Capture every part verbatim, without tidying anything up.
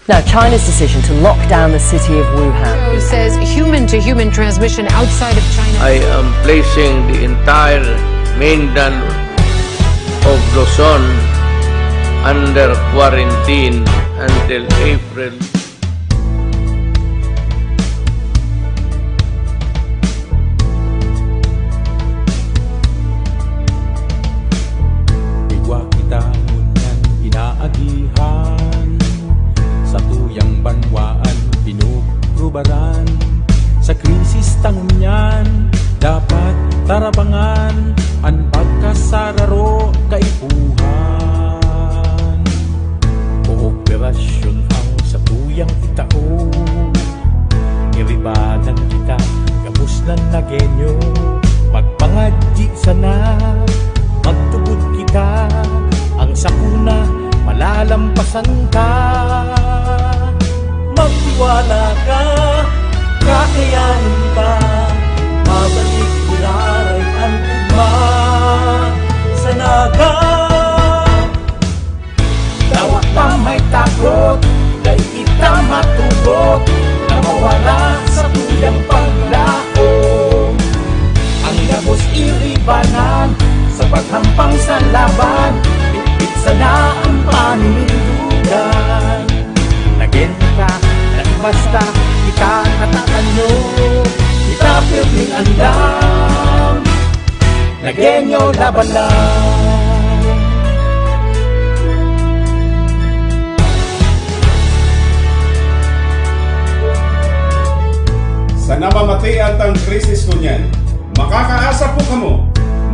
Now, China's decision to lock down the city of Wuhan. Says human-to-human transmission outside of China. I am placing the entire mainland of Luzon under quarantine until April. Igwa kita ngunyan inaagihan, satuyang banwaan pinugrubaran. Sa krisis ta ngunyan, dapat tarabangan an pagkasararo kaipuhan. Kooperasyon ang satuyang itao. Iribanan kita, gabos na Nagueño. Magpangadyi sana, magtubod kita. Ang sakuna, malalampasan ta. Magtiwala ka, kakayanin ta. Babalik giraray an ugma sa Naga. Dawa ta may takot, dai kita matugot na mawara sa tuyang paglaom. Ang gabos iribanan sa paghampang sa laban, bitbit sana ang paninindugan. Nagen ka, naibasta, kita natatanyo, kita pirming andam. Nagueño, laban lang. Sa namamatean tang krisis ngunyan, makakaasa po kamo,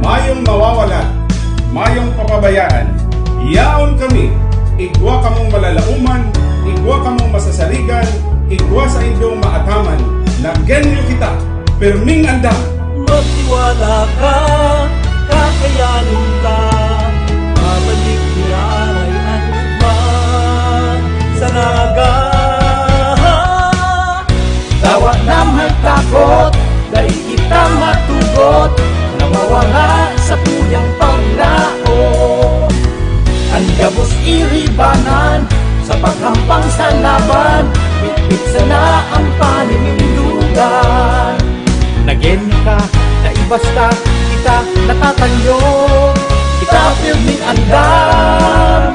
mayong mawawala, mayong papabayaan. Yaon kami, igwa kamong malalaoman, igwa kamong masasarigan, igwa saindong maataman. Nagueño kita, pirming andam. Magtiwala ka, kakayanin ka. Babalik giraray an ugma sa Naga. Dawa na may takot, dai kita matugot na mawara sa tuyang paglaom. An gabos iribanan sa paghampang sa laban, bitbit sana ang paninindugan. Nagen ka, naibasta, kita natatanyo, kita pirming andam.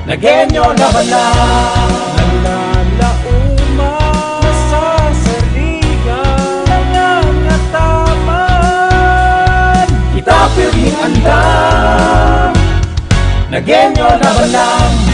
Nagueño, laban lang. Nalalaoman, nasasarigan, nangangataman. Kita pirming andam. Nagueño, laban lang.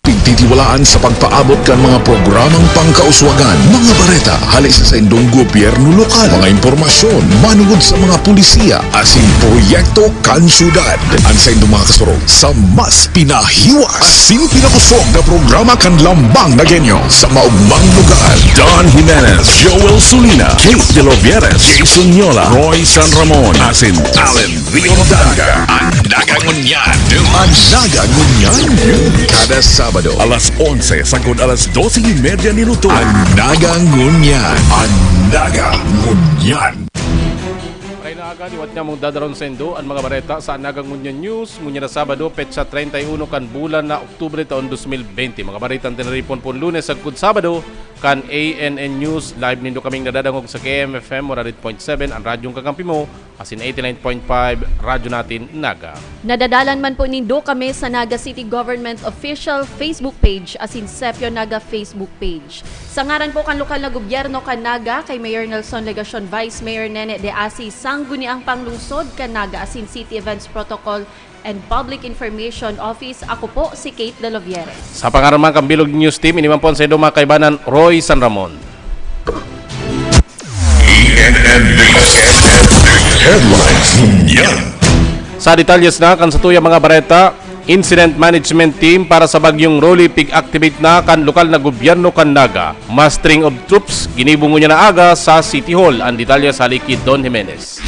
Pigtitiwalaan sa pagpaabot kan mga programang pangkauswagan, mga bareta hale sa saindong gobyerno lokal, mga impormasyon manungod sa mga pulisiya asin proyekto kan syudad. An saindong mga kasurog sa mas pinahiwas asin pinakosog na programa kan Lambang Nagueño sa maogmang lugar. Don Jimenez, Joel Sulina, Kate De Lovieres, Jason Yola, Roy San Ramon, asin Allen Rio Danca. An Naga Ngunyan. An Naga Ngunyan. Kada Sabado, alas onse sagkod alas dose y media nin utog. An Naga Ngunyan. An Naga Ngunyan. Maray na aga, liwat niya mong dadaron saindo an mga bareta sa Naga Ngunyan News. Ngunyan na Sabado, petsa treinta y uno kan bulan na Oktubre, taon dos mil bente. Mga baretang tinaripon pon Lunes sagkod Sabado kan A N N News. Live nindo kaming nadadangog sa K M F M one hundred point seven, an radyong kakampi mo, asin eighty-nine point five Radyo Natin Naga. Nadadalan man po nindo kami sa Naga City Government Official Facebook Page asin Sepio Naga Facebook Page. Sa ngaran po kan lokal na gobyerno kan Naga, kay Mayor Nelson Legacion, Vice Mayor Nene de Asi, Sangguniang Panglungsod kan Naga asin City Events Protocol and Public Information Office, ako po si Kate De Lovieres. Sa pangaran man kan Bilog News Team, ini man po an saindo mga kaibanan, Roy San Ramon. E N N News Headlines ngunyan. Sa detalyes na kan satuyang mga bareta, Incident Management Team para sa Bagyong Rolly pig-activate na kan lokal na gobyerno kan Naga. Mustering of troops ginibo ngunyan na aga sa City Hall. An detalye sa hali ki Don Jimenez.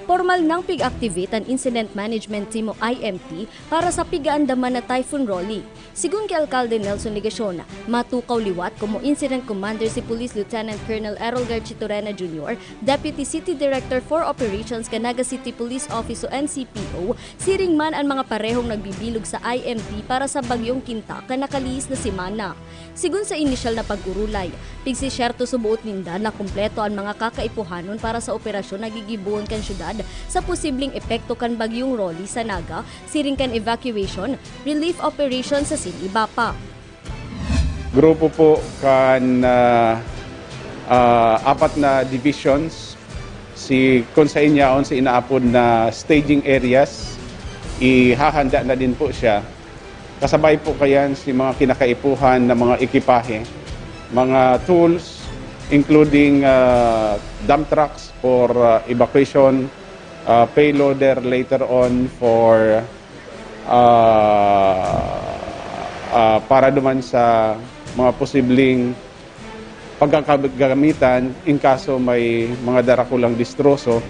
Porma Nang pig-activate an Incident Management Team o I M T para sa pigaandaman na Typhoon Rolly. Sigon ki Alkalde Nelson Legacion, matukaw liwat komo Incident Commander si Police Lieutenant Colonel Errol Garchitorena Junior, Deputy City Director for Operations kan Naga City Police Office o N C P O, siring man an mga parehong nagbibilog sa I M T para sa Bagyong Kinta kan nakalihis na semana. Sigon sa inisyal na pag-orolay, pigsisyerto suboot ninda na kompleto an mga kakaipuhanon para sa operasyon na gigibohon kan syudad sa posibleng epekto kan Bagyong Rolly sa Naga, siring kan evacuation, relief operation asin iba pa. Grupo po kan ah, ah, apat na divisions, si kung sa inyaon si inaapod na staging areas, ihahanda na din po siya. Kasabay po kayan si mga kinakaipuhan na mga ekipahe, mga tools, including ah, dump trucks for ah, evacuation, ah, payloader later on for ah, ah, para duman sa mga posibleng pagkakagamitan in kaso may mga darakulang distroso.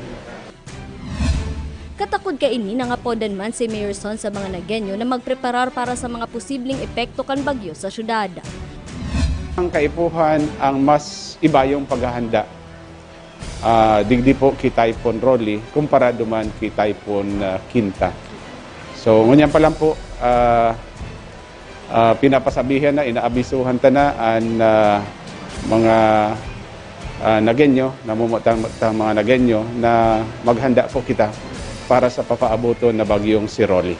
Katakod kaini, nangapodan man si Mayor Son sa mga Nagueño na magpreparar para sa mga posibleng epekto kan bagyo sa syudad. Ang kaipuhan ang mas ibayong paghahanda ah, digdi po ki Typhoon Rolly kumpara duman ki Typhoon ah, Kinta. So ngunyan pa lang po, ah, ah, pinapasabihan na, inaabisuhan ta na an ah, mga ah, Nagueño, namumutang mga Nagueño na maghanda po kita para sa papaaboton na bagyong si Rolly.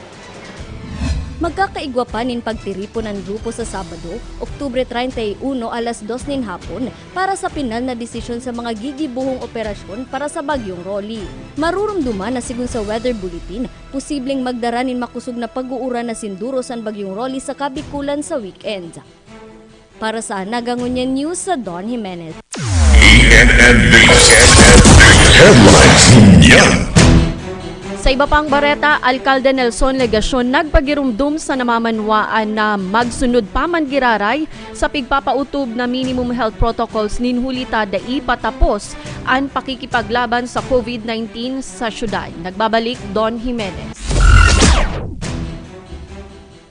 Magkakaigwa pa nin pagtiripon an grupo sa Sabado, Oktubre treinta y uno, alas dos nin hapon, para sa pinal na desisyon sa mga gigibohong operasyon para sa Bagyong Rolly. Marurumduman na sigon sa weather bulletin, posibleng magdara nin makosog na pag-uuran na sinduro san Bagyong Rolly sa Kabikulan sa weekend. Para sa Naga Ngunyan News, sa Don Jimenez. E N N News Headlines Ngunyan. Sa iba pang bareta, Alkalde Nelson Legacion nagpagirumdom sa namamanwaan na magsunod pa man giraray sa pigpapautob na minimum health protocols nin huli ta dai patapos an pakikipaglaban sa COVID nineteen sa syudad. Nagbabalik, Don Jimenez.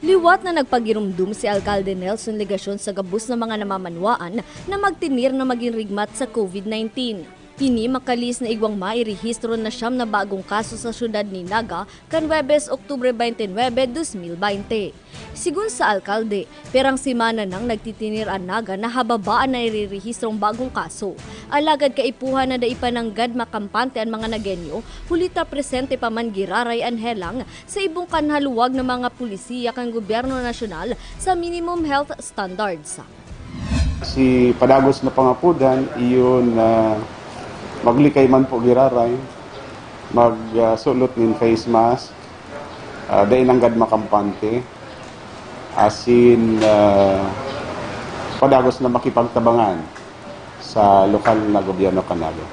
Liwat na nagpagirumdom si Alkalde Nelson Legacion sa gabos na mga namamanwaan na magtinir na magin rigmat sa COVID nineteen. Ini makalihis na igwang mairehistro na siyam na bagong kaso sa syudad ni Naga kan Huwebes, Oktubre twenty-nine, twenty twenty. Sigon sa alkalde, pirang semana nang nagtitinir an Naga na hababa an nairerehistrong bagong kaso. Alagad kaipuhan na dai pa nanggad makampante an mga Nagueño, huli ta presente pa man giraray an helang sa ibong kan haluwag na mga pulisiya kan gobyerno nasyonal sa minimum health standards. Si padagos na pangapodan, iyon na maglikay man po giraray, magsulot nin face mask, ah, dai nanggad makampante, asin ah, padagos na makipagtabangan sa lokal na gobyerno kan Naga.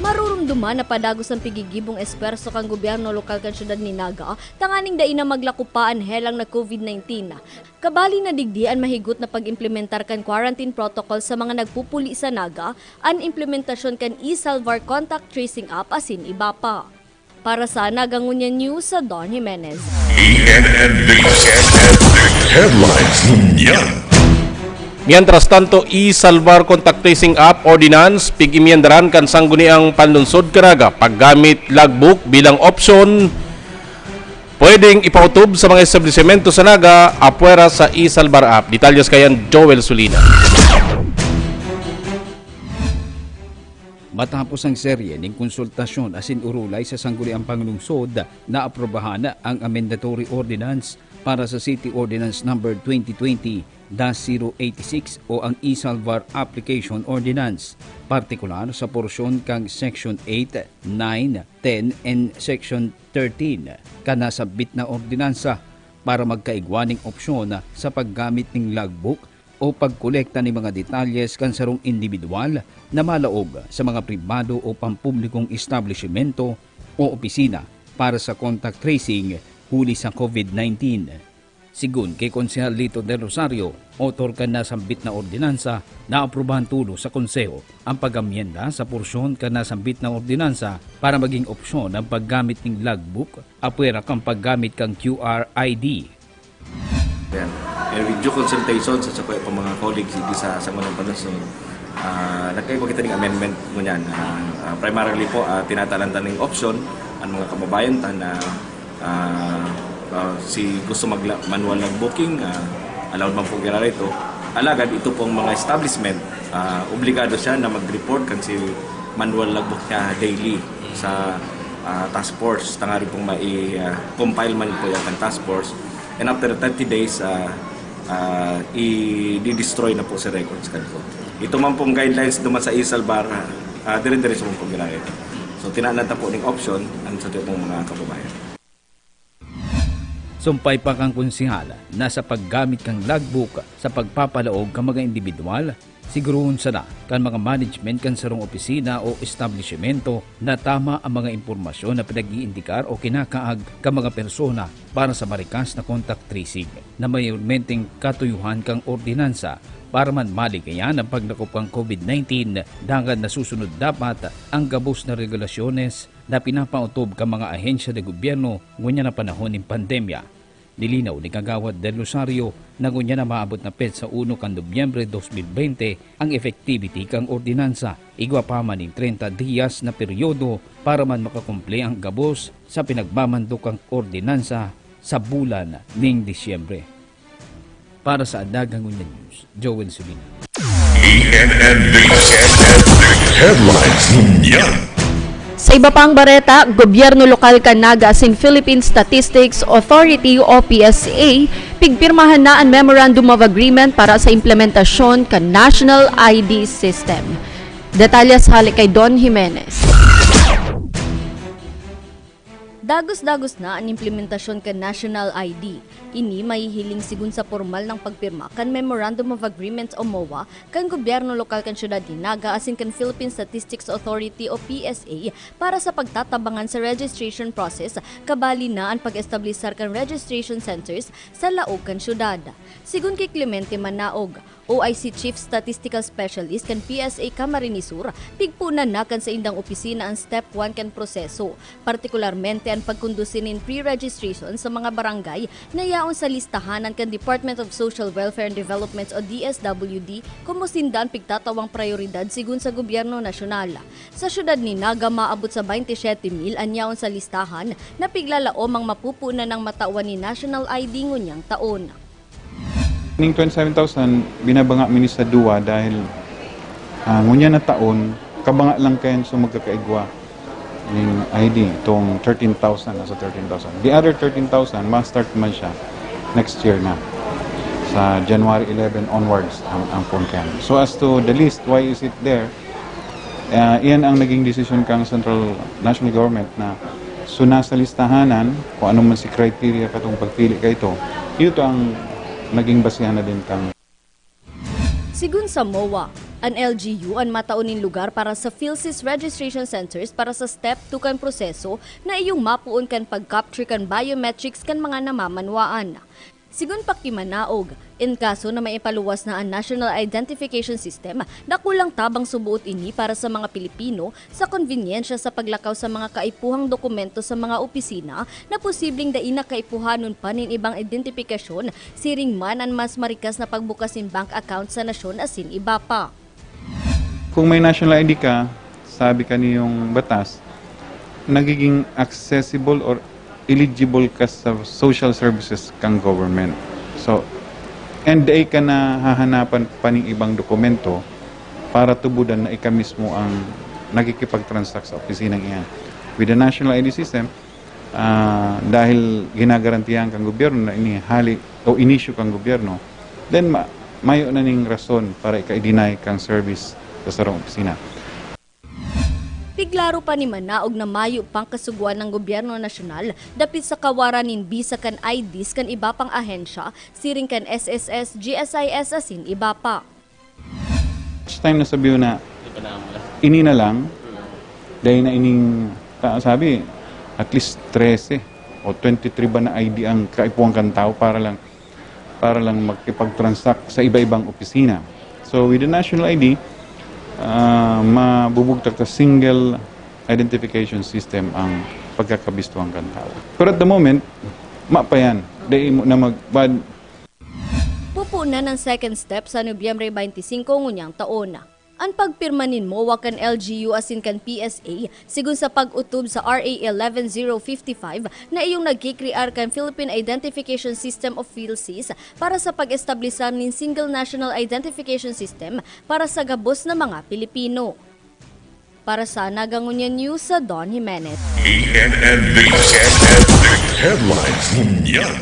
Marurumduman na padagos an pigigibong espuwerso kan gobyerno lokal kan syudad ni Naga tanganing dai na maglako pa an helang na COVID nineteen. Kabali na digdi an mahigot na pag-implementar kan quarantine protocol sa mga nagpupuli sa Naga, an implementasyon kan e-Salvar contact tracing app asin iba pa. Para sa Naga Ngunyan News, sa Don Jimenez. E N N News Headlines Ngunyan. Mientras tanto, e-Salvar Contact Tracing App Ordinance, pig-imyendaran kan Sangguniang Panlunsod kan Naga paggamit logbook bilang opsyon pwedeng ipautob sa mga establisimento sa Naga apwera sa e-Salvar App. Detalles kayan, Joel Sulina. Matapos ang serye ning konsultasyon asin orolay sa Sangguniang Panlungsod, naaprubahan ang Amendatory Ordinance para sa City Ordinance Number twenty twenty dash zero eighty six o ang e-Salvar Application Ordinance, partikular sa porsyon kan Section eight, nine, ten, and Section thirteen kan nasabit na ordinansa para magkaigwa ning opsyon sa paggamit ning logbook o pagkolekta nin mga detalyes kan sarong indibidwal na malaog sa mga pribado o pampublikong establisimento o opisina para sa contact tracing huli sa COVID nineteen. Sigun ki Konsehal Lito Del Rosario, author kan nasambit na ordinansa, naaprubahan tolos sa Konseho an pag-amyenda sa porsyon kan nasambit na ordinansa para magin opsyon an paggamit nin logbook apwera kan paggamit kan Q R I D. Yan. And with due consultation sa sakuya pang mga colleagues dito sa Sangguniang Panlungsod, ah, nagkaiba kita ning amendment ngunyan. Ah, ah, primarily po, ah, tinatalan ta ning option ang mga kababayan ta na ah, ah, si gusto mag manual logbooking, ah, allowed man po giraray ito. Alagad ito pong mga establishment, ah, obligado siya na mag-report kan si manual logbook niya daily sa, ah, task force. Tanganing pong mai-, ah, compile man po yan kan task force. And after thirty days, ah, ah, i-destroy na po si records kan po. Ito man pong guidelines duman sa e-Salbar, ah, dire-diretso man po giraray ito. So, tinanan ta po ning option ang sa pong mga kababayan. Sumpay pa kan konsehal na sa paggamit kan logbook sa pagpapalaog kan mga indibidwal, sigurohon sana kan mga management kan sarong opisina o establisimento na tama ang mga impormasyon na pinag-iindikar o kinakaag kan mga persona para sa marikas na contact tracing na mayurmenteng katuyohan kan ordinansa para man maligayan ang paglakop kan COVID nineteen, dangan nasusunod dapat ang gabos na regulasyones na pinapaotob kan mga ahensya nin gobyerno ngunyan na panahon nin pandemya. Nilinaw ni Kagawad Del Rosario na ngunyan na maabot na petsa uno kan Nobyembre dos mil bente ang effectivity kan ordinansa, igwa pa man nin treinta dias na peryodo para man makakumple ang gabos sa pinagmamando kan ordinansa sa bulan nin Disyembre. Para sa Adagang Ngunyan News, Joel Sulina. E N N News Headlines Ngunyan. Sa iba pang bareta, gobyerno lokal kan Naga asin Philippine Statistics Authority o P S A pigpirmahan na an Memorandum of Agreement para sa implementasyon kan National I D System. Detalyes hale kay Don Jimenez. Dagos-dagos na an implementasyon kan National I D. Ini mahihiling sigun sa pormal nang pagpirma kan Memorandum of Agreement o MOA kan gobyerno lokal kan siyudad nin Naga asin kan Philippine Statistics Authority o P S A para sa pagtatabangan sa registration process, kabali na an pag-establisar kan registration centers sa laog kan siyudad. Sigun ki Clemente Manaog, O I C Chief Statistical Specialist kan P S A Camarines Sur, pigponan na kan saindang opisina an Step one kan proseso, partikularmente an pagkondusi nin pre-registration sa mga barangay na yaon sa listahanan kan Department of Social Welfare and Development o D S W D, komo sinda an pigtatawang prayoridad sigun sa gobyerno nasyonal. Sa siyudad nin Naga, maabot sa baynte siyete mil an yaon sa listahan na piglalaom ang mapupunan nang matawan nin National I D ngunyang taon. Ning twenty-seven thousand, binabanga mi ni sa duwa dahil, ah, ngunyan na taon, kabanga lang kayan sa magkakaigwa ning I D, itong thirteen thousand, nasa thirteen thousand. The other thirteen thousand, ma-start man siya next year na, sa January eleven onwards, ang, ang phone kayan. So as to the list, why is it there? Ah, iyan ang naging desisyon kang Central National Government na so nasa listahanan kung ano man si criteria katong pagpili ka ito, ito ang naging basihan na din kang Sigun sa MOA, an L G U an matao nin lugar para sa PhilSys registration centers para sa step two kan proseso na iyong mapoon kan pag-capture kan biometrics kan mga namamanwaan. Sigun pa ki Manaog, in kaso na maipaluwas na an National Identification System, dakulang tabang suboot ini para sa mga Pilipino sa konbinyensya sa paglakaw sa mga kaipuhang dokumento sa mga opisina na posibleng dai na kaipuhanon pa nin ibang identipikasyon, siring man an mas marikas na pagbukas nin bank account sa nasyon asin iba pa. Kung may national I D ka, sabi kaniyong batas, nagiging accessible or eligible ka sa social services kang government. So, and dai ka na hahanapan pa ning ibang dokumento para tubudan na ika mismo ang nakikipag-transact sa opisinang iyan. With the national I D system, ah, dahil ginagarantiyahan kang gobyerno na ini hali o inisyu kang gobyerno, then ma- mayo na ning rason para ika-deny kang service sa sarong opisina. Piglaro pa ni Manaog na mayo pang kasugoan ng gobyerno nasyonal dapit sa kawaran nin bisa kan I Ds kan iba pang ahensya, siring kan S S S, G S I S asin iba pa. Each time na sabi na ini na lang, dahil na ining, ta- sabi, at least trese o twenty-three ba na I D ang kaipuhan kan tao para lang para lang makipag-transact sa iba-ibang opisina. So with the national I D, ah, mabubugtak sa single identification system ang pagkakabistuhan kan tawo. Pero at the moment, ma pa yan. Dai mo na magbad. Pupunan ang second step sa Nobyembre twenty-five ngunyang taon. An pagpirma nin MOA kan L G U asin kan P S A, sigon sa pag-otob sa R A eleven zero fifty-five na iyong nagkikrear kan Philippine Identification System o PhilSys para sa pag-establisa nin Single National Identification System para sa gabos na mga Pilipino. Para sa Naga Ngunyan News, sa Don Jimenez. E N N News. Headlines ngunyan.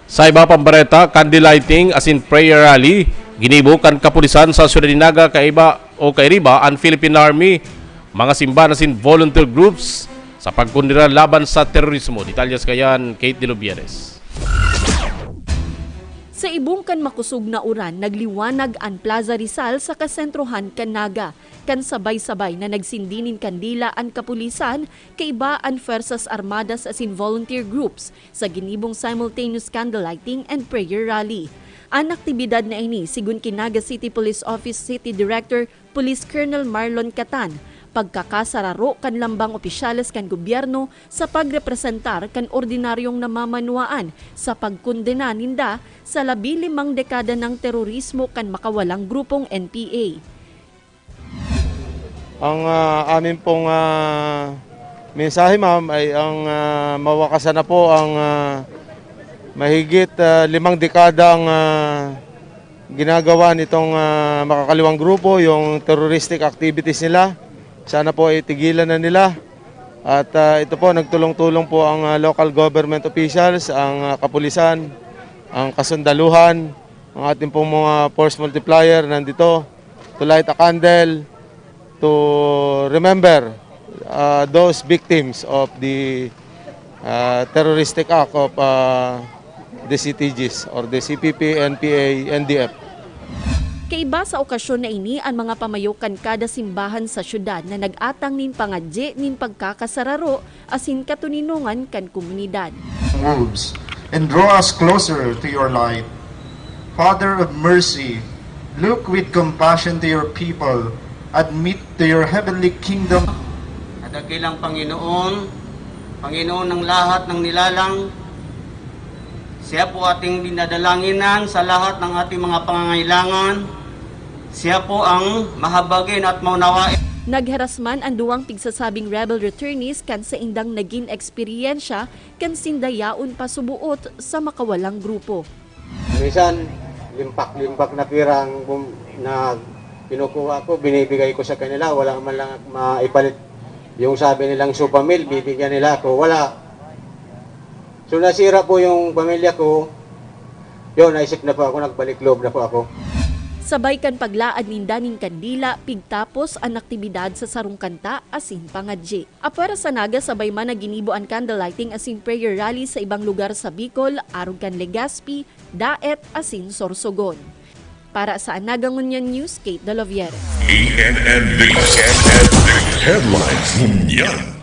Sa iba pang bareta, candlelighting asin prayer rally ginibo kan kapulisan sa siyudad nin Naga kaiba o kairiba an Philippine Army, mga simbahan asin volunteer groups sa pagkondena laban sa terorismo. Detalyes kayan, Kate de Lubieres. Sa ibong kan makosog na uran, nagliwanag an Plaza Rizal sa kasentrohan kan Naga, kan sabay-sabay na nagsindi nin kandila an kapulisan, kaiba an Fuerzas Armadas asin volunteer groups sa ginibong simultaneous candlelighting and prayer rally. An aktibidad na ini, sigon ki Naga City Police Office City Director Police Colonel Marlon Catan, pagkakasararo kan lambang opisyales kan gobyerno sa pagrepresentar kan ordinaryong namamanwaan sa pagkondena ninda sa labi limang dekada ng terorismo kan makawalang grupong N P A. Ang ah, amin pong ah, mensahe, ma'am, ay ang ah, mawakasan na po ang ah, mahigit ah, limang dekada ang ah, ginagawa nitong ah, makakaliwang grupo, yung terroristic activities nila. Sana po ay tigilan na nila. At ah, ito po, nagtulong-tulong po ang ah, local government officials, ang ah, kapulisan, ang kasundaluhan, ang ating pong mga force multiplier nandito to light a candle to remember uh, those victims of the uh, terroristic act of uh, the C T Gs or the C P P, N P A, N D F. Kaiba sa okasyon na ini an mga pamayo kan kada simbahan sa syudad na nag-atang nin pangadyi nin pagkakasararo asin katoninongan kan komunidad. Wolves and draw us closer to your light. Father of mercy, look with compassion to your people, admit to your heavenly kingdom. Kadakilang Panginoon, Panginoon ng lahat ng nilalang, siya po ating dinadalanginan sa lahat ng ating mga pangangailangan. Siya po ang mahabain at maunawain. Nagheras man an duwang pigsasabing rebel returnees kan saindang nagin eksperyensya kan sinda yaon pa subuot sa makawalang grupo. Minsan, limpak-limpak na pira ang bum- na kinukuha ko, binibigay ko sa kanila, wala man lang maipalit. Yung sabi nilang sopa meal, bibigyan nila ako, wala. So nasira po yung pamilya ko, yun, naisip na po ako, nagbalik loob na po ako. Sabay kan paglaad ninda nin kandila, pigtapos an aktibidad sa sarong kanta asin pangadyi. Apwera sa Naga, sabay man na ginibo an candlelighting asin prayer rally sa ibang lugar sa Bicol, arog kan Legazpi, Daet asin Sorsogon. Para sa Naga Ngunyan News, Kate Dalaviere. E N N News. Headlines ngunyan.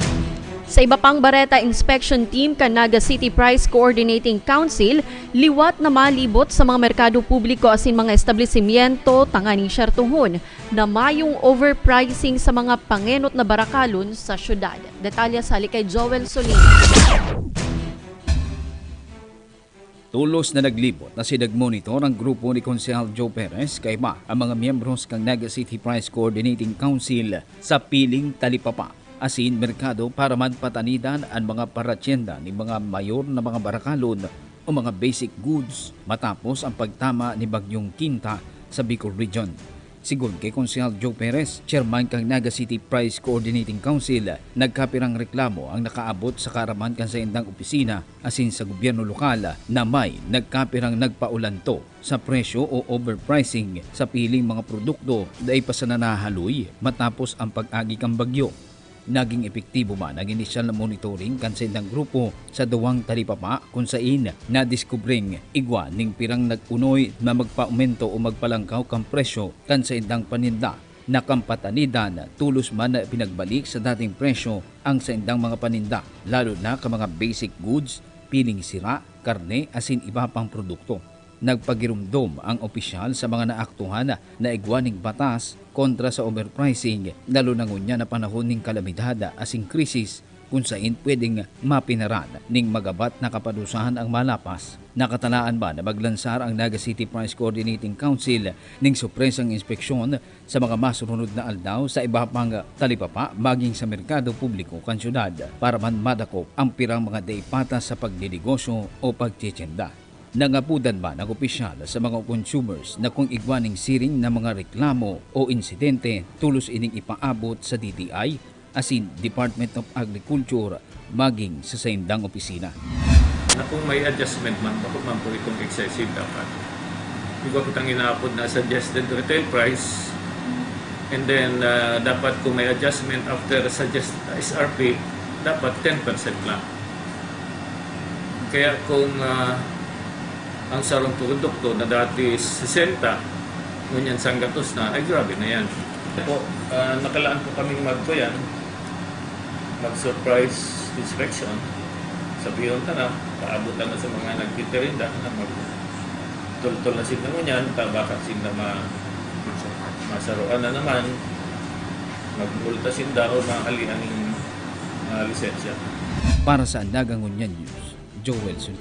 Sa iba pang bareta, inspection team kan Naga City Price Coordinating Council liwat na malibot sa mga merkado publiko asin mga establisimyento tanganing syertohon na mayong overpricing sa mga pangenot na barakalon sa syudad. Detalye sa hali kay Joel Solino. Tolos na naglibot asin nagmonitor ang grupo ni Konsehal Joe Perez kaiba ang mga miyembros kan Naga City Price Coordinating Council sa piling talipapa asin merkado para man patanidan an mga paratyenda nin mga mayor na mga barakalon o mga basic goods matapos ang pagtama ni Bagyong Quinta sa Bicol Region. Sigon ki Konsehal Joe Perez, chairman kan Naga City Price Coordinating Council, nagkapirang reklamo ang nakaabot sa kaaraman kan saindang opisina asin sa gobyerno lokal na may nagkapirang nagpaulanto sa presyo o overpricing sa piling mga produkto dai pa sana nahaloy matapos ang pag-agi kan bagyo. Naging epektibo man ang inisyal na monitoring kan saindang grupo sa duwang talipapa, kun sain nadiskubreng igwa nin pirang nag-unoy na magpaaumento o magpalangkaw kan presyo kan saindang paninda, na kan patanidan tolos man na pinagbalik sa dating presyo ang saindang mga paninda, lalo na kan mga basic goods, piling sira, karne asin iba pang produkto. Nagpagiromdom ang opisyal sa mga naaktuhan na igwa ning batas kontra sa overpricing, lalo na ngunyan na panahon ning kalamidad asin krisis, kun sain pwedeng mapinaran ning magabat na kapadusahan ang malapas. Nakatalaan man na maglansar ang Naga City Price Coordinating Council ning supresang inspeksyon sa mga masurunod na aldaw sa iba pang talipapa maging sa merkado publiko kan syudad, para man madakop ang pirang mga dai patas sa pagninegosyo o pagtitienda. Nangapodan man ang opisyal sa mga consumers na kung igwa ning siring na mga reklamo o insidente, tolos ining ipaabot sa D T I asin Department of Agriculture maging sa saindang opisina. Na kung may adjustment man, bako man po itong excessive dapat. Yung ba kitang inaapod na suggested retail price, and then uh, dapat kung may adjustment after suggest S R P, dapat ten percent lang. Kaya kung uh, ang sarong produkto na dati sesenta, ngunyan sanggatos na, ay grabe na yan. Po, uh, nakalaan po kaming magkuyan, mag-surprise inspection. Sabihon ta na, paabot na sa mga nagtitirinda na mag tultol na sila ngunyan, tabakan sila ma masaruan na naman, magmulta sinda o mahalian ng uh, lisensya. Para sa Naga Ngunyan News, Joel Sul.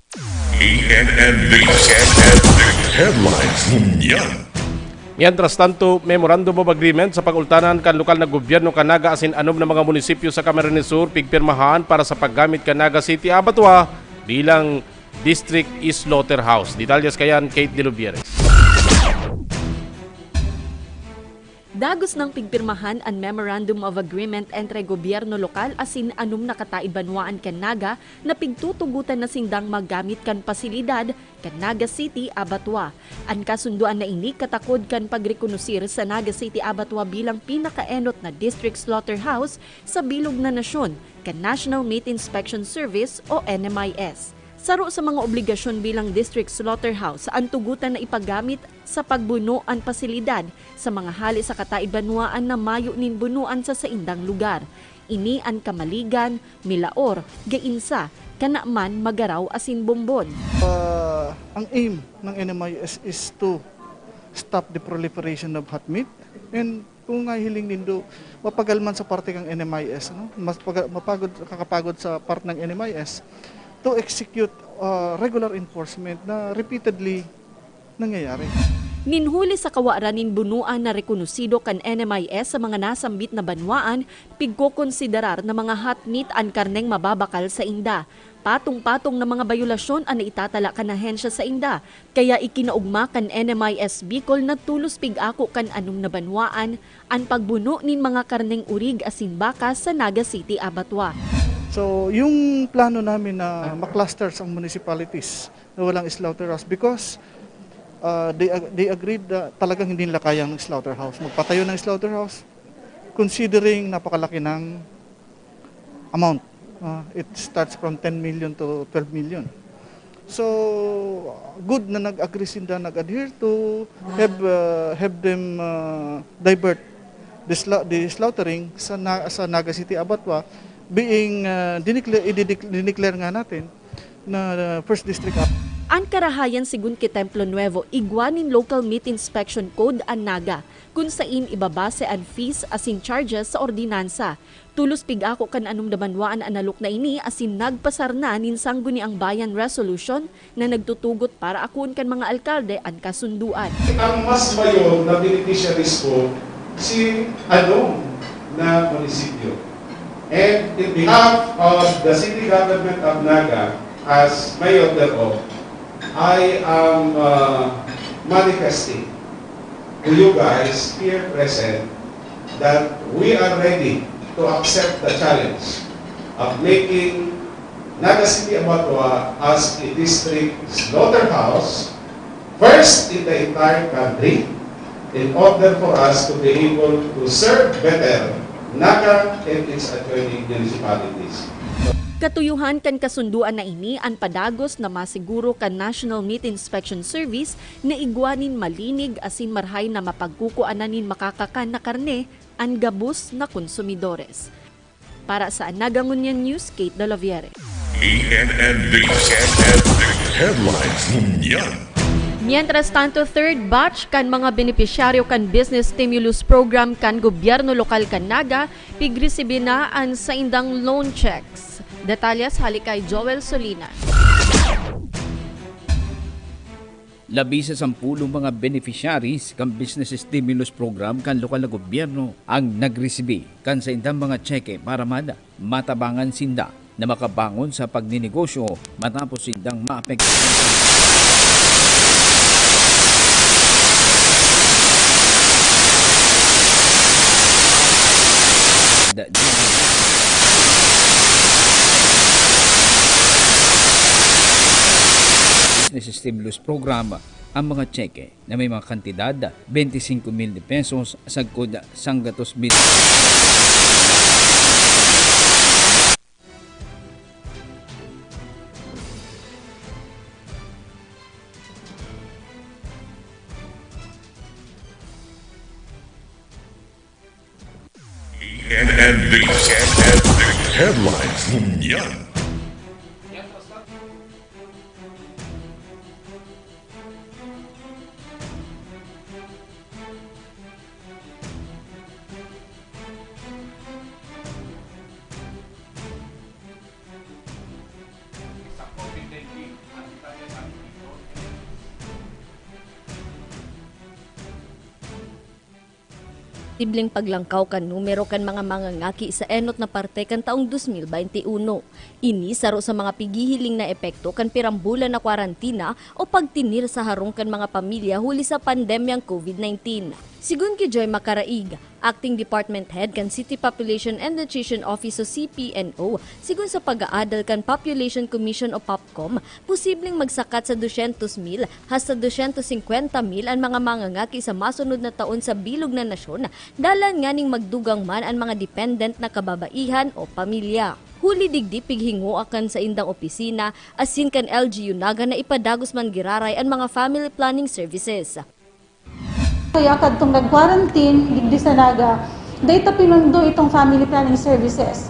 E N N News Headlines Ngunyan. Mientras tanto, Memorandum of Agreement sa pag-ultanan kan lokal na gobyerno kan Naga asin anom na mga munisipyo sa Camarines Sur pigpirmahan para sa paggamit kan Naga City Abattoir bilang District Slaughterhouse. Detalyes kayan, Kate de Lubieres. Dagos nang pigpirmahan an Memorandum of Agreement entre gobyerno lokal asin anom na kataibanwaan kan Naga na pigtutugotan na sindang maggamit kan pasilidad kan Naga City Abattoir. An kasundoan na ini katakod kan pagrekonosir sa Naga City Abattoir bilang pinakaenot na district slaughterhouse sa bilog na nasyon kan National Meat Inspection Service o N M I S. Saro sa mga obligasyon bilang district slaughterhouse an tugotan na ipagamit sa pagbuno an pasilidad sa mga hali sa kataibanwaan na mayo nin bunoan sa saindang lugar. Ini an Kamaligan, Milaor, Gainsa, Canaman, Magaraw asin Bombon. Uh, ang aim ng N M I S is to stop the proliferation of hot meat and kung hiling nindo, mapagal man sa parte kang N M I S, ano? Mas paga, mapagod, kakapagod sa part ng N M I S to execute uh, regular enforcement na repeatedly nangyayari. Nin huli sa kawaran nin bunoan na rekonosido kan N M I S sa mga nasambit na banwaan, pigkokonsiderar na mga hot meat an karneng mababakal sa inda. Patong-patong na mga bayolasyon an naitatala kan ahensya sa inda, kaya ikinaogma kan N M I S Bicol na tulos pig-ako kan anom na banwaan an pagbuno nin mga karneng urig asin baka sa Naga City Abattoir. So, yung plano namin na ma-clusters ang municipalities na walang slaughterhouse because uh, they, they agreed na talagang hindi nila kayang ng slaughterhouse. Magpatayo ng slaughterhouse considering napakalaki ng amount. Uh, it starts from ten million to twelve million. So, good na nag-agree sinda, nag-adhere to have, uh, have them uh, divert the, sla- the slaughtering sa, na- sa Naga City Abattoir being uh, dineclare, ididec- dineclare nga natin na uh, first district up. An karahayan, sigon ki Templo Nuevo, igwa nin Local Meat Inspection Code an Naga, kun sain ibabase an fees asin charges sa ordinansa. Tulos pig-ako kan anom na banwaan an alok na ini asin nagpasar na nin Sangguniang Bayan Resolution na nagtutugot para akoon kan mga alkalde an kasundoan. Ang mas mayor na beneficiaries po si anom na munisipyo. And in behalf of the city government of Naga, as mayor thereof, I am uh, manifesting to you guys here present that we are ready to accept the challenge of making Naga City Abattoir as a district slaughterhouse, first in the entire country, in order for us to be able to serve better Naga and its adjoining municipalities. Katuyuhan kan kasundoan na ini an padagos na masiguro kan National Meat Inspection Service na igwa nin malinig asin marhay na mapagkukuanan nin makakakan na karne an gabos na konsumidores. Para sa Anaga Ngunyan News, Kate Dolaviere. E N N News, E N N News Headlines ngunyan. Mientras tanto, third batch kan mga benepisyaryo kan Business Stimulus Program kan gobyerno lokal kan Naga, pigresibi na an saindang loan checks. Detalles hali kay Joel Solina. Labi sa sampolo mga beneficiaries kan Business Stimulus Program kan lokal na gobyerno ang nagresibi kan saindang mga tseke para man matabangan sinda na makabangon sa pagninegosyo matapos sindang maapektahan. Business Stimulus Program ang mga tseke na may mga kantidad, twenty-five mil de pesos sagkod sanggatos mil. E N N D, E N N D Headlines ngunyan. Posibleng paglangkaw kan numero kan mga mangangaki sa enot na parte kan taong dos mil baynte uno. Ini saro sa mga pighihiling na epekto kan pirang bulan na kwarantina o pagtinir sa harong kan mga pamilya huli sa pandemyang COVID nineteen. Sigon ki Joy Macaraig, Acting Department Head kan City Population and Nutrition Office o C P N O, sigon sa pag-aadal kan Population Commission o POPCOM, posibleng magsakat sa dosyentos mil hasta dosyentos singkwenta mil an mga mangangaki sa masunod na taon sa bilog na nasyon, dalan nganing magdugang man an mga dependent na kababaihan o pamilya. Huli digdi, pighingoa kan saindang opisina asin kan L G U Naga na ipadagos man giraray an mga family planning services. Kaya kadtong nag-quarantine, digdi sa Naga, dai ta pinundo itong family planning services.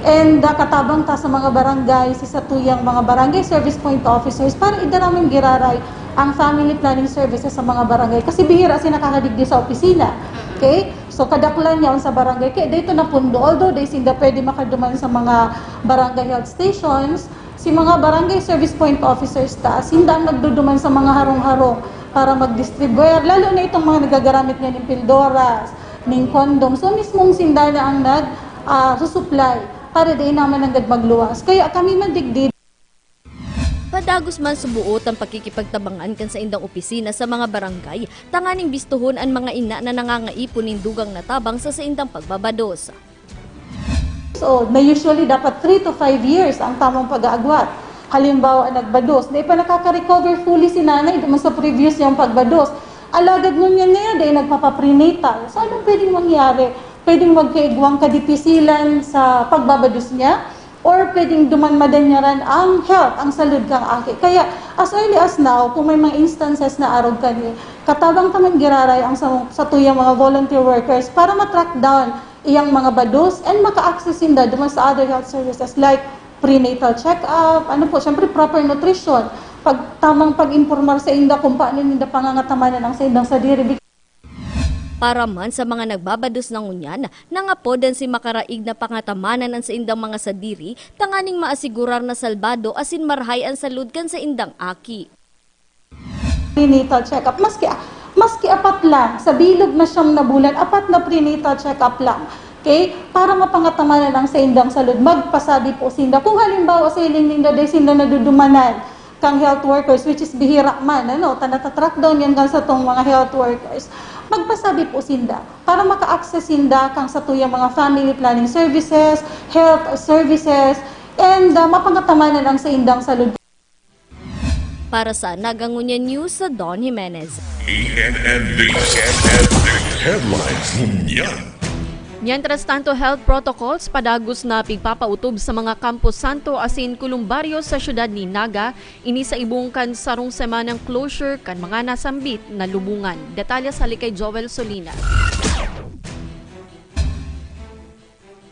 And, ah, katabang ta sa mga barangay, sa satuyang mga barangay service point officers para idara man giraray ang family planning services sa mga barangay. Kasi bihira siya nakakadigdi sa opisina. Okay? So, kadaklan niya sa barangay. Kaya dito napundo. Although, dai sinda pwede makaduman sa mga barangay health stations, si mga barangay service point officers ta, sinda ang nagduduman sa mga harong-harong para mag-distribute. Lalo na itong mga nagagaramit niya ng pildoras, ning condom. So, mismong sinda na ang nag, ah, susupply para di naman nanggad magluwas. Kaya kami man digdi. Padagos man subuot ang pakikipagtabangan kan saindang opisina sa mga barangay, tanganing bistohon an mga ina na nangangaipon nin dugang na tabang sa saindang pagbabados. So, na usually dapat three to five years ang tamang pag-aagwat. Halimbawa, nagbados, di pa nakaka-recover fully si nanay duman sa previous niyang pagbados. Alagad ngunyan ngayon, dahil nagpapaprenatal. So, anong pwedeng mangyari? Pwedeng magkaigwang kadipisilan sa pagbabados niya, or pwedeng duman madanyaran ang health, ang salud kang aki. Kaya, as early as now, kung may mga instances na arog kani, katabang ta man giraray ang sa, satuyang mga volunteer workers para ma-track down iyang mga bados and maka-access sinda duman sa other health services like prenatal check-up, ano po, syempre proper nutrition, pag, tamang pag-impormar sa inda kung paano ninda pangangatamanan ang sa indang sadiri. Para man sa mga nagbabados na ngunyan, nangapodan si makaraig na pangatamanan an saindang mga sadiri tanganing maasigurar na salbado asin marahay an salud kan saindang aki. Prenatal check-up. Maski, maski apat lang, sa bilog na siyam na bulan, apat na prenatal check-up lang. Okay? Para mapangatamanan ang saindang salud, magpasabi po sinda. Kung halimbawa, sa hiling ninda, dai sinda nadudumanan kang health workers, which is bihira man, ano, ta nata-track down yan kan satong mga health workers. Magpasabi po sinda para maka-access sinda kang satuyang mga family planning services, health services, and, ah, mapangatamanan ang saindang salud. Para sa Naga Ngunyan News, sa Don Jimenez. E N N D, E N N D Headlines Ngunyan. Mientras tanto, health protocols padagos na pigpapautob sa mga kamposanto asin kolumbaryo sa siyudad nin Naga, ini sa ibong kan sarong semanang closure kan mga nasambit na lubongan. Detalye hali kay Joel Solina.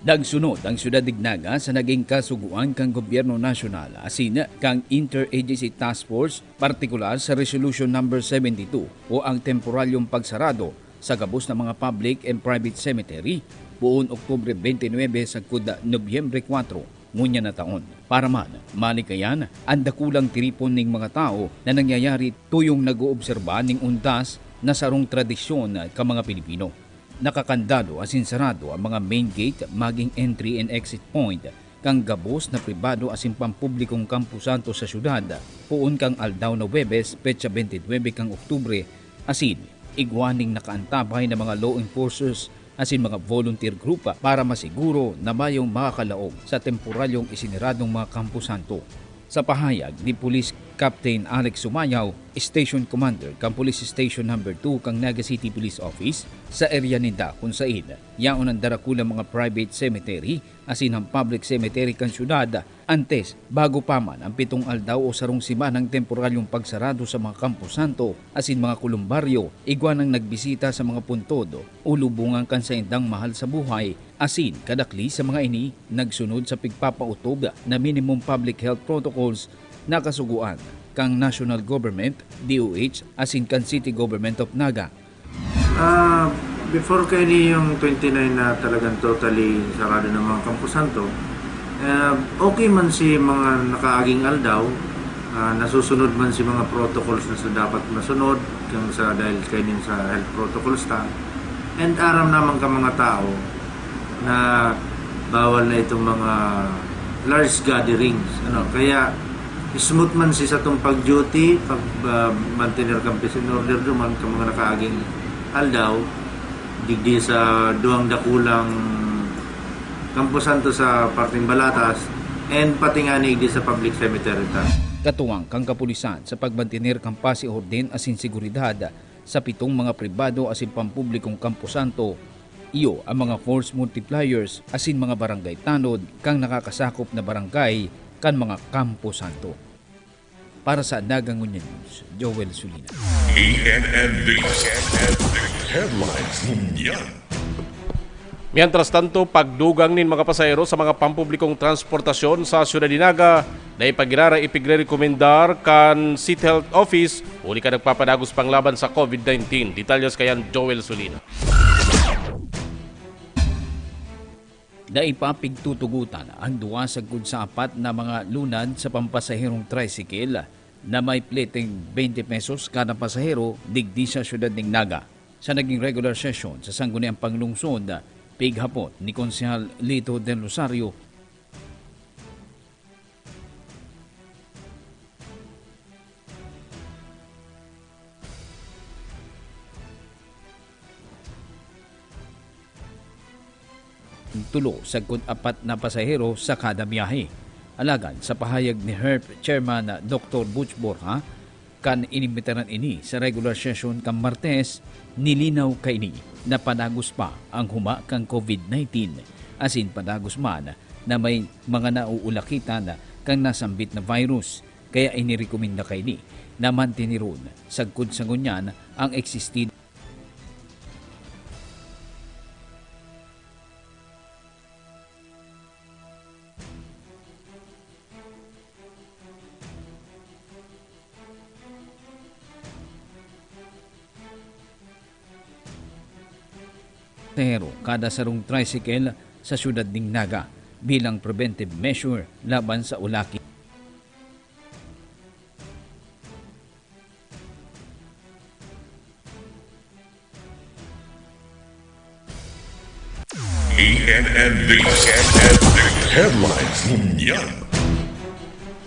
Nagsunod ang Syudad nin Naga sa naging kasugoan kan Gobyerno Nasyonal asin kan Interagency Task Force, partikular sa Resolution Number seventy-two o ang temporalyong pagsarado sa gabos na mga public and private cemetery, poon Oktubre twenty-nine sagkod Nobyembre kuwatro ngunyan na taon. Para man malikayan an dakulang tiripon nin mga tawo na nangyayari tuyong nag-oobserba nin undas na sarong tradisyon kan mga Pilipino. Nakakandado asin sarado ang mga main gate magin entry and exit point kan gabos na pribado asin pampublikong kamposanto sa syudad, poon kan aldaw na Huwebes, petsa twenty-nine kan Oktubre, asin igwa nin nakaantabay na mga law enforcers asin mga volunteer group para masiguro na mayong makakalaog sa temporalyong isiniradong mga kamposanto. Sa pahayag ni Police Captain Alex Sumayaw, Station Commander kan Police Station Number two kan Naga City Police Office, sa area ninda kun sain yaon an darakulang mga private cemetery asin an public cemetery kan syudad, antes, bago pa man ang pitong aldaw o sarong semanang temporalyong pagsarado sa mga kamposanto asin mga kolumbaryo, igwa nang nagbisita sa mga puntod o lubongan kan saindang mahal sa buhay, asin kadakli sa mga ini nagsunod sa pigpapautob na minimum public health protocols na kasugoan kan National Government, D O H, asin kan City Government of Naga. Ah, before kaini yung twenty-nine na talagang totally sarado ng mga kamposanto, ah, okay man si mga nakaaging aldaw, ah, nasusunod man si mga protocols na sa dapat masunod, kang sa, dahil kainin sa health protocols ta. And aram naman ka mga tao na bawal na itong mga large gatherings, ano. Kaya smooth man si satong pag-duty, pag, ah, mantener kan peace and order duman kan mga nakaaging aldaw, digdi sa duwang dakulang kamposanto sa parteng Balatas, and pati ngani digdi sa public cemetery ta. Katuwang kan kapulisan sa pagmantener kan pasi orden asin seguridad sa pitong mga pribado asin pampublikong kamposanto, iyo ang mga force multipliers asin mga barangay tanod kan nakakasakop na barangay kan mga kamposanto. Para sa Naga Ngunyan News, Joel Sulina. E N N News Headlines ngunyan. Mientras tanto, pagdugang nin mga pasahero sa mga pampublikong transportasyon sa Syudad nin Naga, dai pa giraray ipigrerekomendar kan City Health Office huli kan nagpapadagos pang laban sa COVID nineteen. Detalyes kaiyan, Joel Sulina. Dai pa pigtutugotan ang duwa sagkod sa apat na mga lunad sa pampasaherong tricycle na may fleting twenty pesos kada pasahero digdi sa siyudad nin Naga. Sa naging regular session sa Sangguniang Panglungsod, pighapot ni Konsehal Lito Del Rosario, tulo sagkod apat na pasahero sa kada biyahe. Alagad sa pahayag ni herp Chairman Doktor Butch Borja, kan inimbitaran ini sa regular session kan Martes, nilinaw kaini na padagos pa ang huma kan COVID nineteen, asin padagos man na may mga nauulakitan kan nasambit na virus. Kaya inirekomenda kaini na manteneron sagkod sa ngunyan ang existing pasahero kada sarong tricycle sa siyudad nin Naga bilang preventive measure laban sa ulaki. E N N News Headlines ngunyan.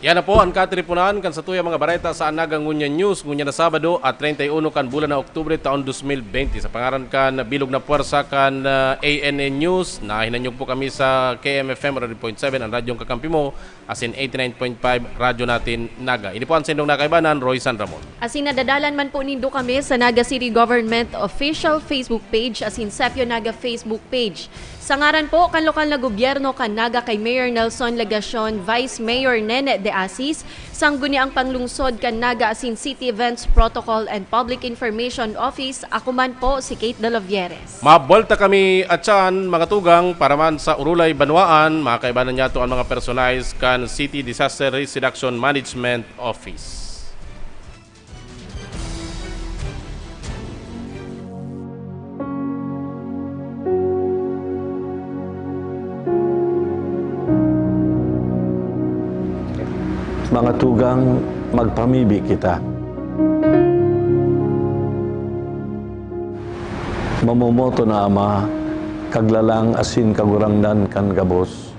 Yan na po an katiriponan kan satuyang mga bareta sa Naga Ngunyan News ngunyan na Sabado at treinta y uno kan bulan na Oktubre taon dos mil bente. Sa pangaran kan bilog na pwersa kan, ah, A N N News, nahinanyog po kami sa K M F M one hundred point seven, an radyong kakampi mo, asin eighty-nine point five Radyo Natin Naga. Ini po an saindong nakaibanan, Roy San Ramon. Asin nadadalan man po nindo kami sa Naga City Government Official Facebook Page asin Sepio Naga Facebook Page. Sa ngaran po kan lokal na gobyerno kan Naga kay Mayor Nelson Legacion, Vice Mayor Nene de Asis, sangguniang panglungsod kan Naga asin City Events Protocol and Public Information Office, ako man po si Kate Dalavieres. Mabwelta kami atyan, mga tugang, para man sa Urulay Banwaan, makakaibanan niyato an mga personahe kan City Disaster Risk Reduction Management Office. Mga tugang, magpamibi kita. Mamomoton na Ama, Kaglalang asin Kagurangnan kan gabos,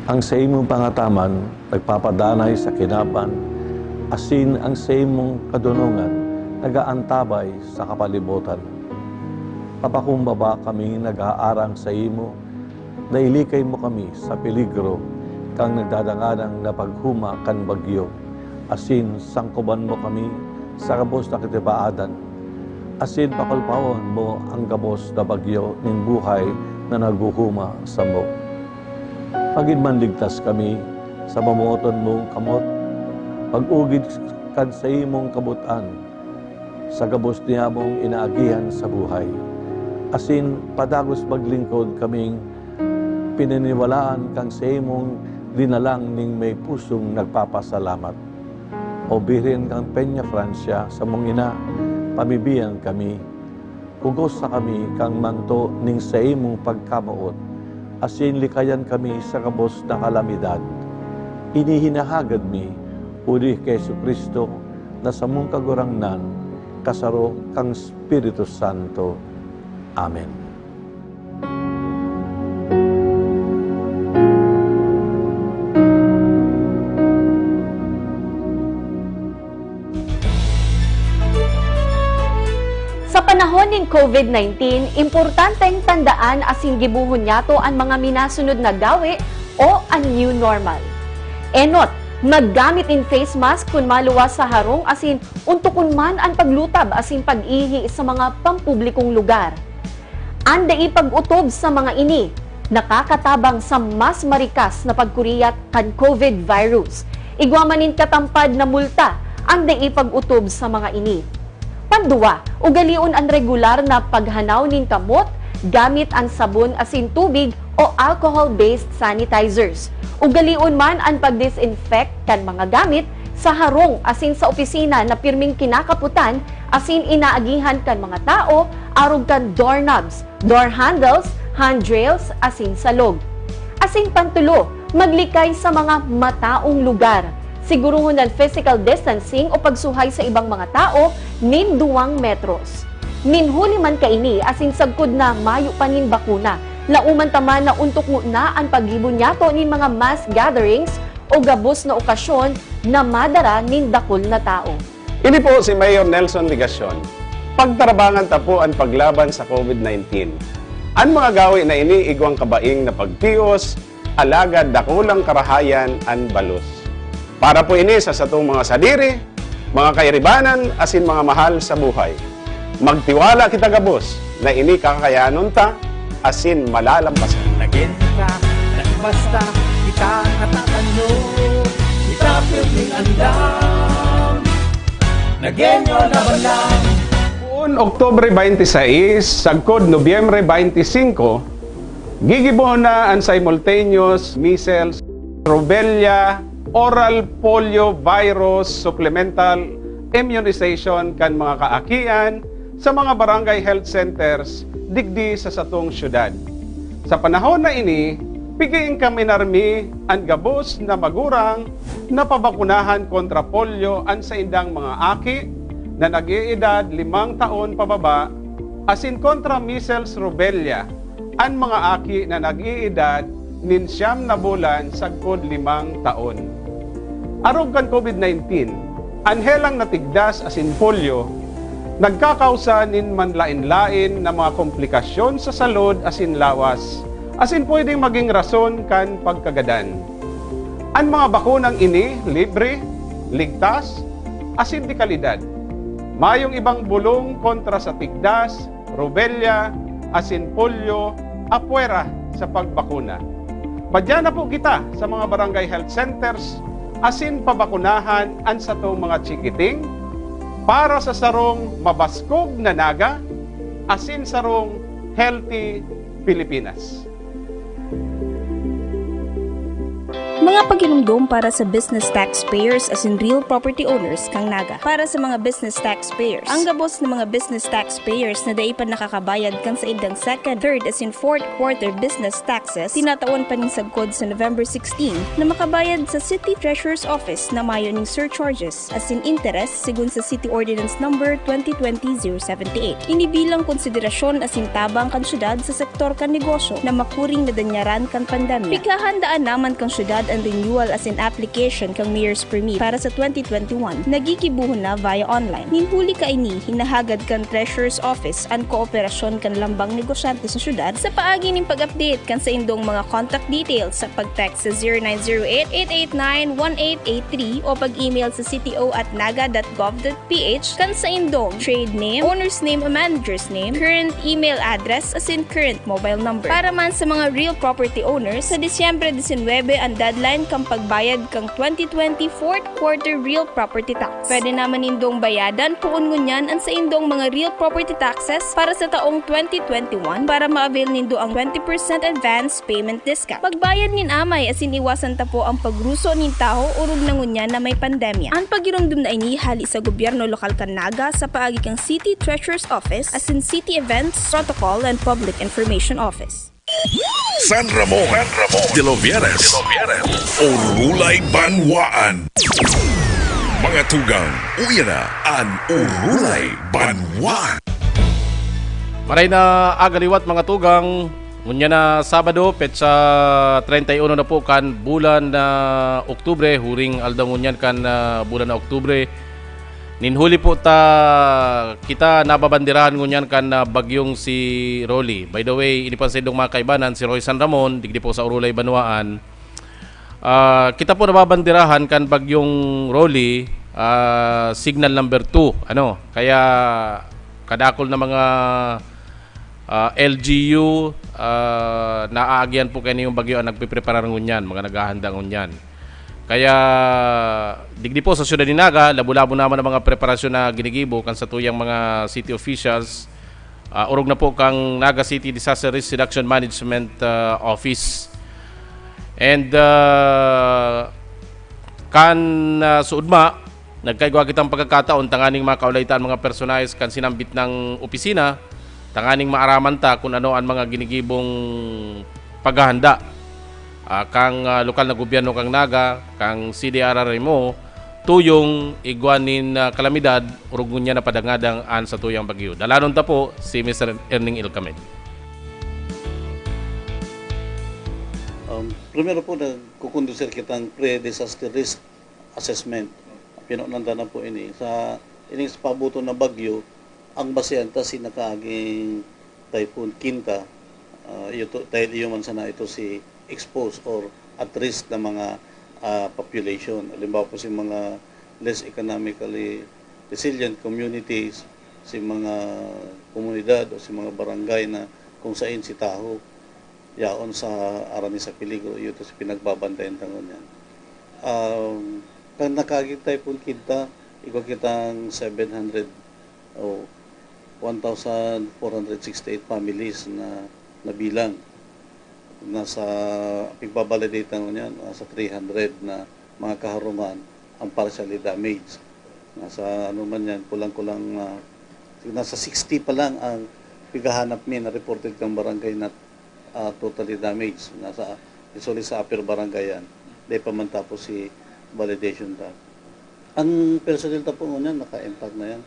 ang saimong pangataman nagpapadanay sa kinaban, asin ang saimong kadonongan nag-aantabay sa kapalibotan. Papakumbaba kami nag-aarang saimo, na ilikay mo kami sa peligro kan nagdadangadang na paghuma kan bagyo, asin sangkoban mo kami sa gabos na katibaadan, asin pakulpawon mo an gabos na bagyo nin buhay na naghuhuma samo. Magin man ligtas kami sa mamoton mong kamot, pag-ugid kan saimong kabot-an sa gabos niyamong inaagihan sa buhay, asin padagos maglingkod kaming pininiwalaan kan saimong dinalang nin may pusong nagpapasalamat. O Birhen kan Peñafrancia, samong ina, pamibian kami. Kugosa kami kan manto nin saimong pagkamoot, asin likayan kami sa gabos na kalamidad. Ini hinahagad mi, huli ki Jesu-Cristo, na samong Kagurangnan, kasaro kan Espiritu Santo. Amen. Sa panahon nin COVID nineteen, importanteng tandaan asin gibohon niyato an mga minasunod na gawe o an new normal. Enot, maggamit nin face mask kun maluwas sa harong asin ontokon man an paglutab asin pag-ihi sa mga pampublikong lugar. An dai pag-otob sa mga ini nakakatabang sa mas marikas na pagkuriyat kan COVID virus. Igwa man nin katampad na multa an dai pag-otob sa mga ini. Panduwa, ugalion an regular na paghanaw nin kamot gamit an sabon asin tubig o alcohol-based sanitizers. Ugalion man an pag-disinfect kan mga gamit sa harong asin sa opisina na pirming kinakapotan asin inaagihan kan mga tawo arog kan doorknobs, door handles, handrails, asin salog. Asin pantulo, maglikay sa mga mataong lugar. Siguruhon an physical distancing o pagsuhay sa ibang mga tawo nin duwang metros. Nin huli man kaini asin sagkod na mayo pa nin bakuna, lauman ta man na ontok ngona an paggibo niyato nin mga mass gatherings o gabos na okasyon na madara nin dakul na tawo. Ini po si Mayor Nelson Legacion. Pagtarabangan ta po an paglaban sa COVID nineteen. An mga gawe na ini igwang kabaing na pagtios, alagad dakulang karahayan an balos. Para po ini sa satong mga sadiri, mga kairibanan, asin mga mahal sa buhay. Magtiwala kita gabos na ini kakayanon ta asin malalampasan. Nagin ka, nagbasta, kita natatano, kita pirming andam. Nagenyo laban lang. Poon Oktubre twenty-six, sagkod Nobyembre twenty-five, gigibohon na an simultaneous measles, rubella, oral polio virus supplemental immunization kan mga kaakian sa mga barangay health centers digdi sa satong syudad. Sa panahon na ini, piging kaminarmi an gabos na magurang na pabakunahan kontra polio an saindang mga aki na nag-eedad limang taon pababa, asin kontra measles rubella an mga aki na nag-eedad nin siyam na bulan sagkod limang taon. Arog kan COVID nineteen, an helang na tigdas asin polio nagkakausa nin manlaen-laen na mga komplikasyon sa salud asin lawas, asin pwedeng maging rason kan pagkagadan. An mga bakunang ini libre, ligtas, asin de kalidad. Mayong ibang bulong kontra sa tigdas, rubella, asin polio apwera sa pagbakuna. Madya na po kita sa mga barangay health centers asin pabakunahan an satong mga chikiting para sa sarong mabaskog na Naga asin sarong healthy Pilipinas. Mga paghinumdom para sa business taxpayers asin real property owners kan Naga. Para sa mga business taxpayers, ang gabos na mga business taxpayers na dai pa nakakabayad kan saindang second, third asin fourth quarter business taxes, tinatawan pa nin sagkod sa November sixteen na makabayad sa City Treasurer's Office na mayo ning surcharges asin interest segun sa City Ordinance Number twenty twenty zero seventy eight. Ini bilang konsiderasyon asin tabang kan syudad sa sektor kan negosyo na makuring nadanyaran kan pandemya. Pighahandaan na man kan syudad an renewal asin application kan Mayor's Permit para sa twenty twenty-one na gigibohon na via online. Nin huli kaini, hinahagad kan Treasurer's Office an kooperasyon kan lambang negosyante sa syudad sa paagi nin pag-update kan saindong mga contact details sa pag-text sa zero nine zero eight, eight eight nine, one eight eight three o pag-email sa C T O at naga dot gov dot P H kan saindong trade name, owner's name o manager's name, current email address asin current mobile number. Para man sa mga real property owners, sa Disyembre disinwebe an deadline kan pagbayad kan twenty twenty fourth quarter real property tax. Pwede naman nindong bayadan poon ngunyan an saindong mga real property taxes para sa taong twenty twenty-one para ma-avail nindo ang twenty percent advance payment discount. Magbayad nin amay asin iwasan ta po ang pagruso nin tawo orog na ngunyan na may pandemya. An pagiromdom na ini hali sa gobyerno lokal kan Naga sa paagi kan City Treasurer's Office asin City Events, Protocol and Public Information Office. San Ramon, San Ramon, de los Vieres, de los Vieres, Orulay Banwaan. Mga tugang, uya na an Orulay Banwaan. Maray na aga liwat, mga tugang. Ngunyan na Sabado, petsa treinta y uno na po kan bulan na Oktubre, huring aldaw ngunyan kan ah, bulan na Oktubre. Nin huli po ta kita nababanderahan ngunyan kan ah, bagyong si Rolly. By the way, ini pa sa indong mga kaibanan, si Roy San Ramon, digdi po sa Orulay Banwaan. Ah, kita po nababanderahan kan bagyong Rolly, ah, signal number two, ano. Kaya kadakol na mga ah, L G U, ah, naaagihan po kaini yung bagyo ang nagpipreparar ngunyan, mga naghahanda ngunyan. Kaya digdi po sa siyudad ni Naga, labo-labo naman ang mga preparasyon na ginigibo kan satuyang mga city officials. Ah, orog na po kang Naga City Disaster Risk Reduction Management ah, Office. And ah, kan ah, suudma, nagkaigwa kitang pagkakataon tanganing makaulay ta an mga personahes kan sinambit na opisina, tanganing maaraman ta kun ano an mga ginigibong paghahanda ah, kang ah, lokal na gobyerno kang Naga, kang C D R R M O, tuyong igwa nin ah, kalamidad, orog ngunyan na padangadang an satuyang bagyo. Dalanon ta po si Mister Erning Ilcamed. Um, primero po, nagkukondusir kitang pre-disaster risk assessment. Pinunan ta na po ini. Sa ining sa pabuton na bagyo, ang basehan ta si nakaaging Typhoon Kinta, ah, iyo to, dahil iyo man sana ito si exposed or at risk na mga ah, population. Halimbawa po si mga less economically resilient communities, si mga komunidad o si mga barangay na kung sain si Taho yaon sa arani sa peligro, iyo to si pinagbabantayan ta ngunyan. Um, kan nakaagi Typhoon Kinta, igwa kitang seven hundred o one thousand four hundred sixty-eight families na nabilang. Nasa, pigbabalidate na ngunyan, nasa three hundred na mga kaharungan ang partially damaged. Nasa, ano man yan, kulang-kulang, ah, nasa sixty pa lang ang pighahanap mi na reported kang barangay na ah, totally damaged. Nasa, usually sa upper barangay yan. Di pa man tapos si validation ta. Ang personnel ta po ngunyan, naka-impact na yan.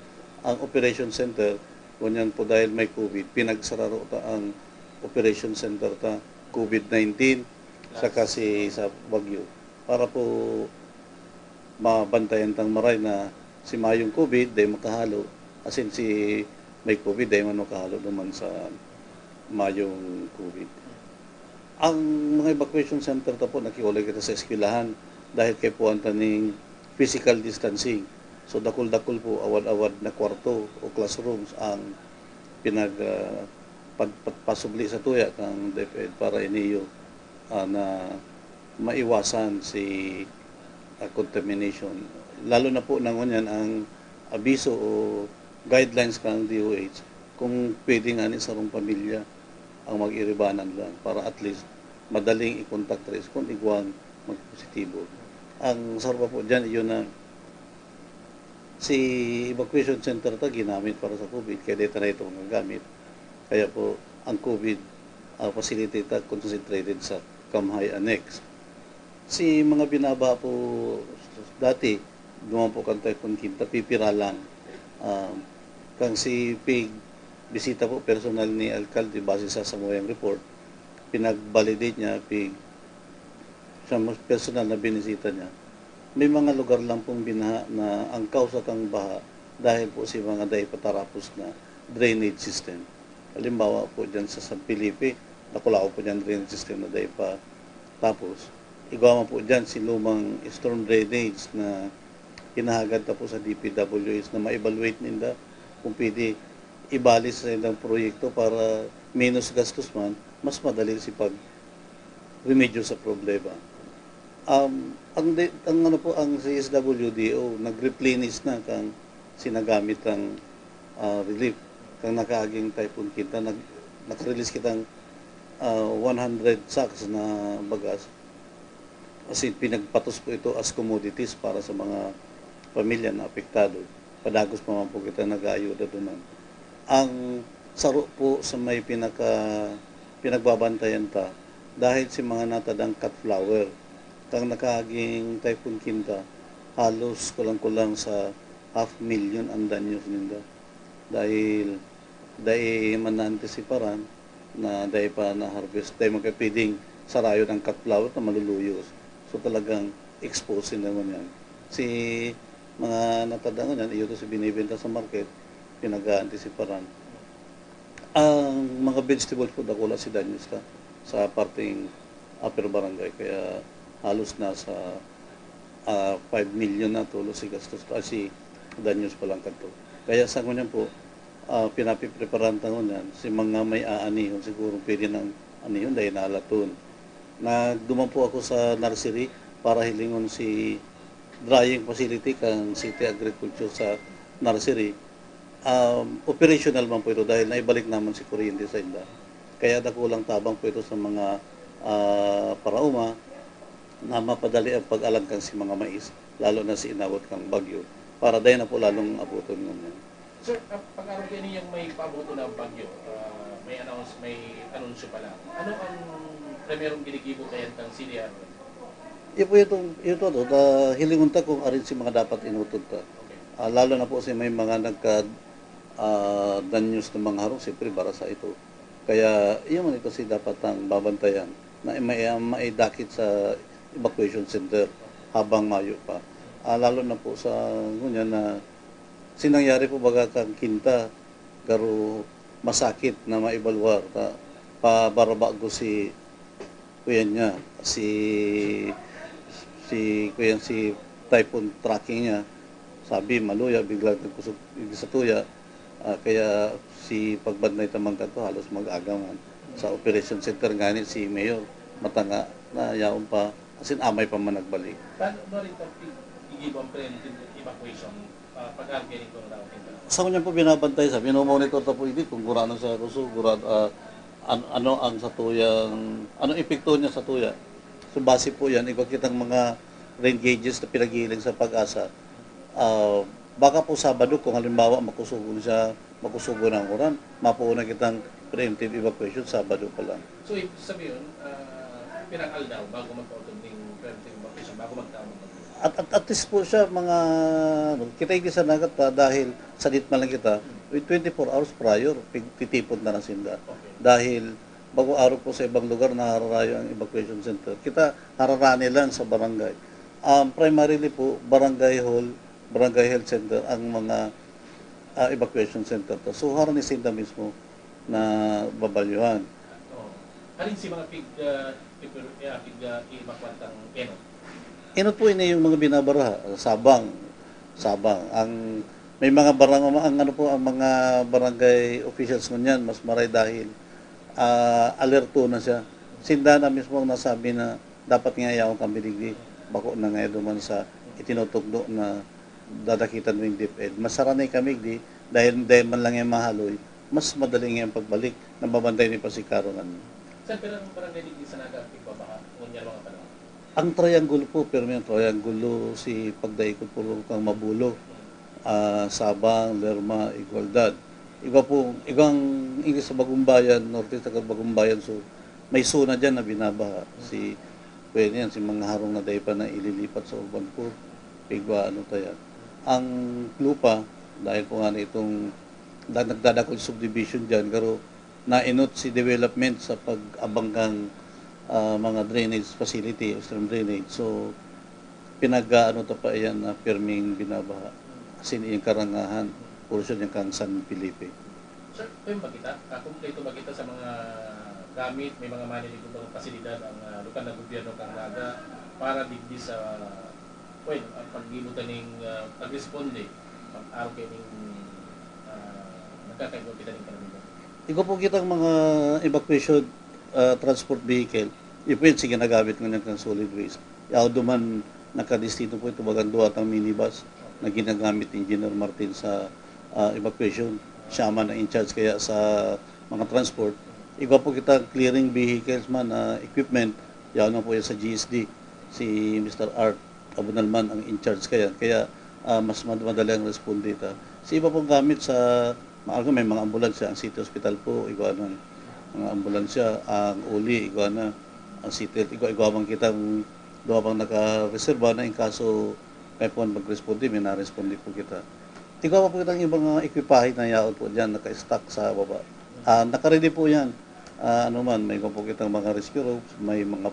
Ang operation center, ngunyan po dahil may COVID, pinagsararo ta ang operation center ta, COVID nineteen, saka si sa Baguio. Para po mabantayan tang maray na si mayong COVID, dai makahalo. Asin si may COVID, dai man makahalo naman sa mayong COVID. Ang mga evacuation center ta po, nakiulay kita sa eskwelahan dahil kay puwan ta ning physical distancing. So, dakul-dakul po, awad-awad na kwarto o classrooms ang pinag, ah, pag, pag, pasubli sa tuya kang DepEd para iniyo, ah, na maiwasan si ah, contamination. Lalo na po na ngunyan ang abiso o guidelines kan D O H kung pwede ngani sarong pamilya ang mag-iribanan lang para at least madaling i-contact trace kung igwang magpositibo. Ang saro pa po diyan, iyon na si evacuation center ta ginamit para sa COVID, kaya dito na ito magagamit. Kaya po, ang COVID, ah, facility ta concentrated sa Kamhay Annex. Si mga binaba po dati, duman po kan Typhoon Quinta, pipira lang. Ah, kang si pig, bisita po personal ni alkalde base sa samuyang report, pinag-validate niya, pig, siya mas personal na binisita niya. May mga lugar lang pong binaha na ang kausa kang baha dahil po si mga dai patarapos na drainage system. Halimbawa po dyan sa San Felipe, dakulaw po dyan drainage system na dai pa tapos. Igwa man po dyan si lumang storm drainage na hinahagad ta po sa D P W H na ma-evaluate ninda kung pwede ibalik sa indang proyekto para menos gastos man, mas madali si pag-remedyo sa problema. Um, ang de-, ang ano po, ang C S W D O nag-replenish na kang sinagamit ang, ah, relief. Kang nakaaging Typhoon Quinta, nag-, naka-release kitang, ah, one hundred sacks na bagas. Kasi pinagpatos po ito as commodities para sa mga pamilya na apektado. Padagos pa man po kita nag-aayuda duman. Ang saro po sa may pinaka-, pinagbabantayan ta, dahil si mga natadang cut flower, kang nakaaging Typhoon Quinta, halos kulang-kulang sa half million ang danyos ninda. Dahil dai man naantisiparan na dai pa na-harvest, dai man kaya pwedeng sarayon ang cut flower na maluluyos. So, talagang exposed sila ngunyan. Si mga natadang ngunyan, iyo to si binibenta sa market, pinag-aantisiparan. Ang mga vegetables po, dakula si danyos ta sa parteng Upper Barangay, kaya halos nasa, ah, five million na tulos si gastos, ah, si danyos pa lang kadto. Kaya sa ngunyan po, ah, pinapipreparahan ta ngunyan si mga may aanihon, siguro pwede nang anihon dahil nalaton. Nagduman po ako sa nursery para hilingon si drying facility kan City Agriculture sa nursery. Um, operational man po ito dahil naibalik naman si kuryente sa inda. Kaya dakulang tabang po ito sa mga, ah, paraoma na mapadali ang pag-alang kan si mga mais, lalo na si inawat kang bagyo, para dai na po lalong abuton ngunyan. Sir, ah, pag-aram ko ini yung may paabuton na bagyo, ah, may announce, may anunsyo pa lang. Ano ang primerong ginigibo kayan kang C D R? Iyo po itong, ito, no, ta hilingon ta kung arin si mga dapat inutod ta. Okay. Ah, lalo na po si may mga nagka, ah, danyos na mga harong, siyempre, barasa ito. Kaya, iyo man ito si dapat ang babantayan na may, maidakit sa evacuation center habang mayo pa. Ah, lalo na po sa ngunyan na sinangyari po baga kang Quinta, garo masakit na maibalwar ta pabarabag ko si kuya niya, si, si kuya, si typhoon tracking niya, sabi, maluya, biglang nagkusog sa tuya, ah, kaya si pagbantay ta man kadto halos mag-aga man. Sa operation center ngani si Mayor, matanga na yaon pa, as in, amay pa man nagbalik. Paano ba rin pag gigibo ang preventive evacuation? Ah, pag-argue nitong routing ba? Sa ngunyan po, binabantay sa, minumonitor ta po ini kung gurano sa kusog, gura-, ah, an-, ano ang sa tuyang, ano epekto niya sa tuya. So, base po yan, igwa kitang mga rain gauges na pinaghihiling sa PAGASA. Ah, baka po Sabado, kung halimbawa, makusugon siya, makusugon ang uran, mapuuna kitang preemptive evacuation Sabado pa lang. So, ibig sabihin, ah, pirang aldaw bago magpautod ning preemptive evacuation, bago magtamo? At, at, at least po siya, mga, ano, kita yung sa nagat pa, dahil sadit man lang kita, with twenty-four hours prior, pig-, titipon na na sinda. Okay. Dahil bago araw po sa ibang lugar, nahararayo ang evacuation center. Kita, hararani lang sa barangay. Um, primarily po, barangay hall, barangay health center, ang mga, ah, evacuation center to. So, harani sinda mismo na babalyuhan. Oo. Alin si mga pig, ah, pipir-, ah, pig, ah, i-evacuate ang enot? Enot po ini yung mga binabaraha, Sabang, Sabang. Ang, may mga barang-, ang ano po, ang mga barangay officials ngunyan, mas maray dahil, ah, alerto na siya. Sinda na mismo ang nasabi na dapat nga yaon kami digdi. Bako na nga duman sa itinutukdo na dadakitan ning DepEd. Mas saranay kami di, dahil, dahil man lang yan mahaloy, mas madali nga yung pagbalik, nababantay ni pa si Karo nga. Sir, pero ang barangay digdi sa Naga, tigbabaha, ngunyan mga panahon? Ang triangle po, pero may triangle si pagdaikot po kang Mabulo, ah, Sabang, Lerma, Igualdad. Iba po, igang, igang sa Bagumbayan, Norte sa Bagumbayan, so may zona dyan na binabaha. Si, pwede yan, si mga harong na dahil pa na ililipat sa urban core, pigwa, ano tayo. Ang lupa, dahil po nga na itong da-, nagdadakol subdivision dyan, pero nainot si development sa pag-abang kang, ah, mga drainage facility o stream drainage. So, pinag-aano ta pa iyan na pirming binabaha. As in, iyang karangahan, portion niya kang San Felipe. Sir, kung ba kita, ah, kumpleto ba kita sa mga gamit, may mga maniligo bang pasilidad ang, ah, lokal na gobyerno kang Naga para digdi sa, well, ang paggibo ta ning, ah, pagresponde, pag-araw kay ning, ah, nagkakaigwa kita ning kalamidad? Igwa po kitang mga evacuation, ah, transport vehicle. Iyo po yun, sige, nagamit ngunyan kang solid waste. Yaw duman, nakadestino po ito, bagang duwa tang minibus na ginagamit ni Engineer Martin sa, ah, evacuation. Siya man ang in charge kaya sa mga transport. Igwa po kita clearing vehicles man na equipment, yaw na po yan sa G S D, si Mister Art Abunal man ang in charge kaya. Kaya, ah, mas mad-, madali ang responde ta. Sa iba pong gamit sa, maaga may mga ambulansya, ang City Hospital po, igwa ng mga ambulansya, ang uli, igwa na, ang City Health, igwa-igwa man kitang duwa pang nakareserba na in kaso kaipuhan magresponde, may naresponde po kita. Igwa pa po kitang ibang mga ekwipahe na yaon po diyan, naka-stock sa baba. Ah, naka-ready po yan. Ah, ano man, may igwa po kitang mga rescue ropes, may mga,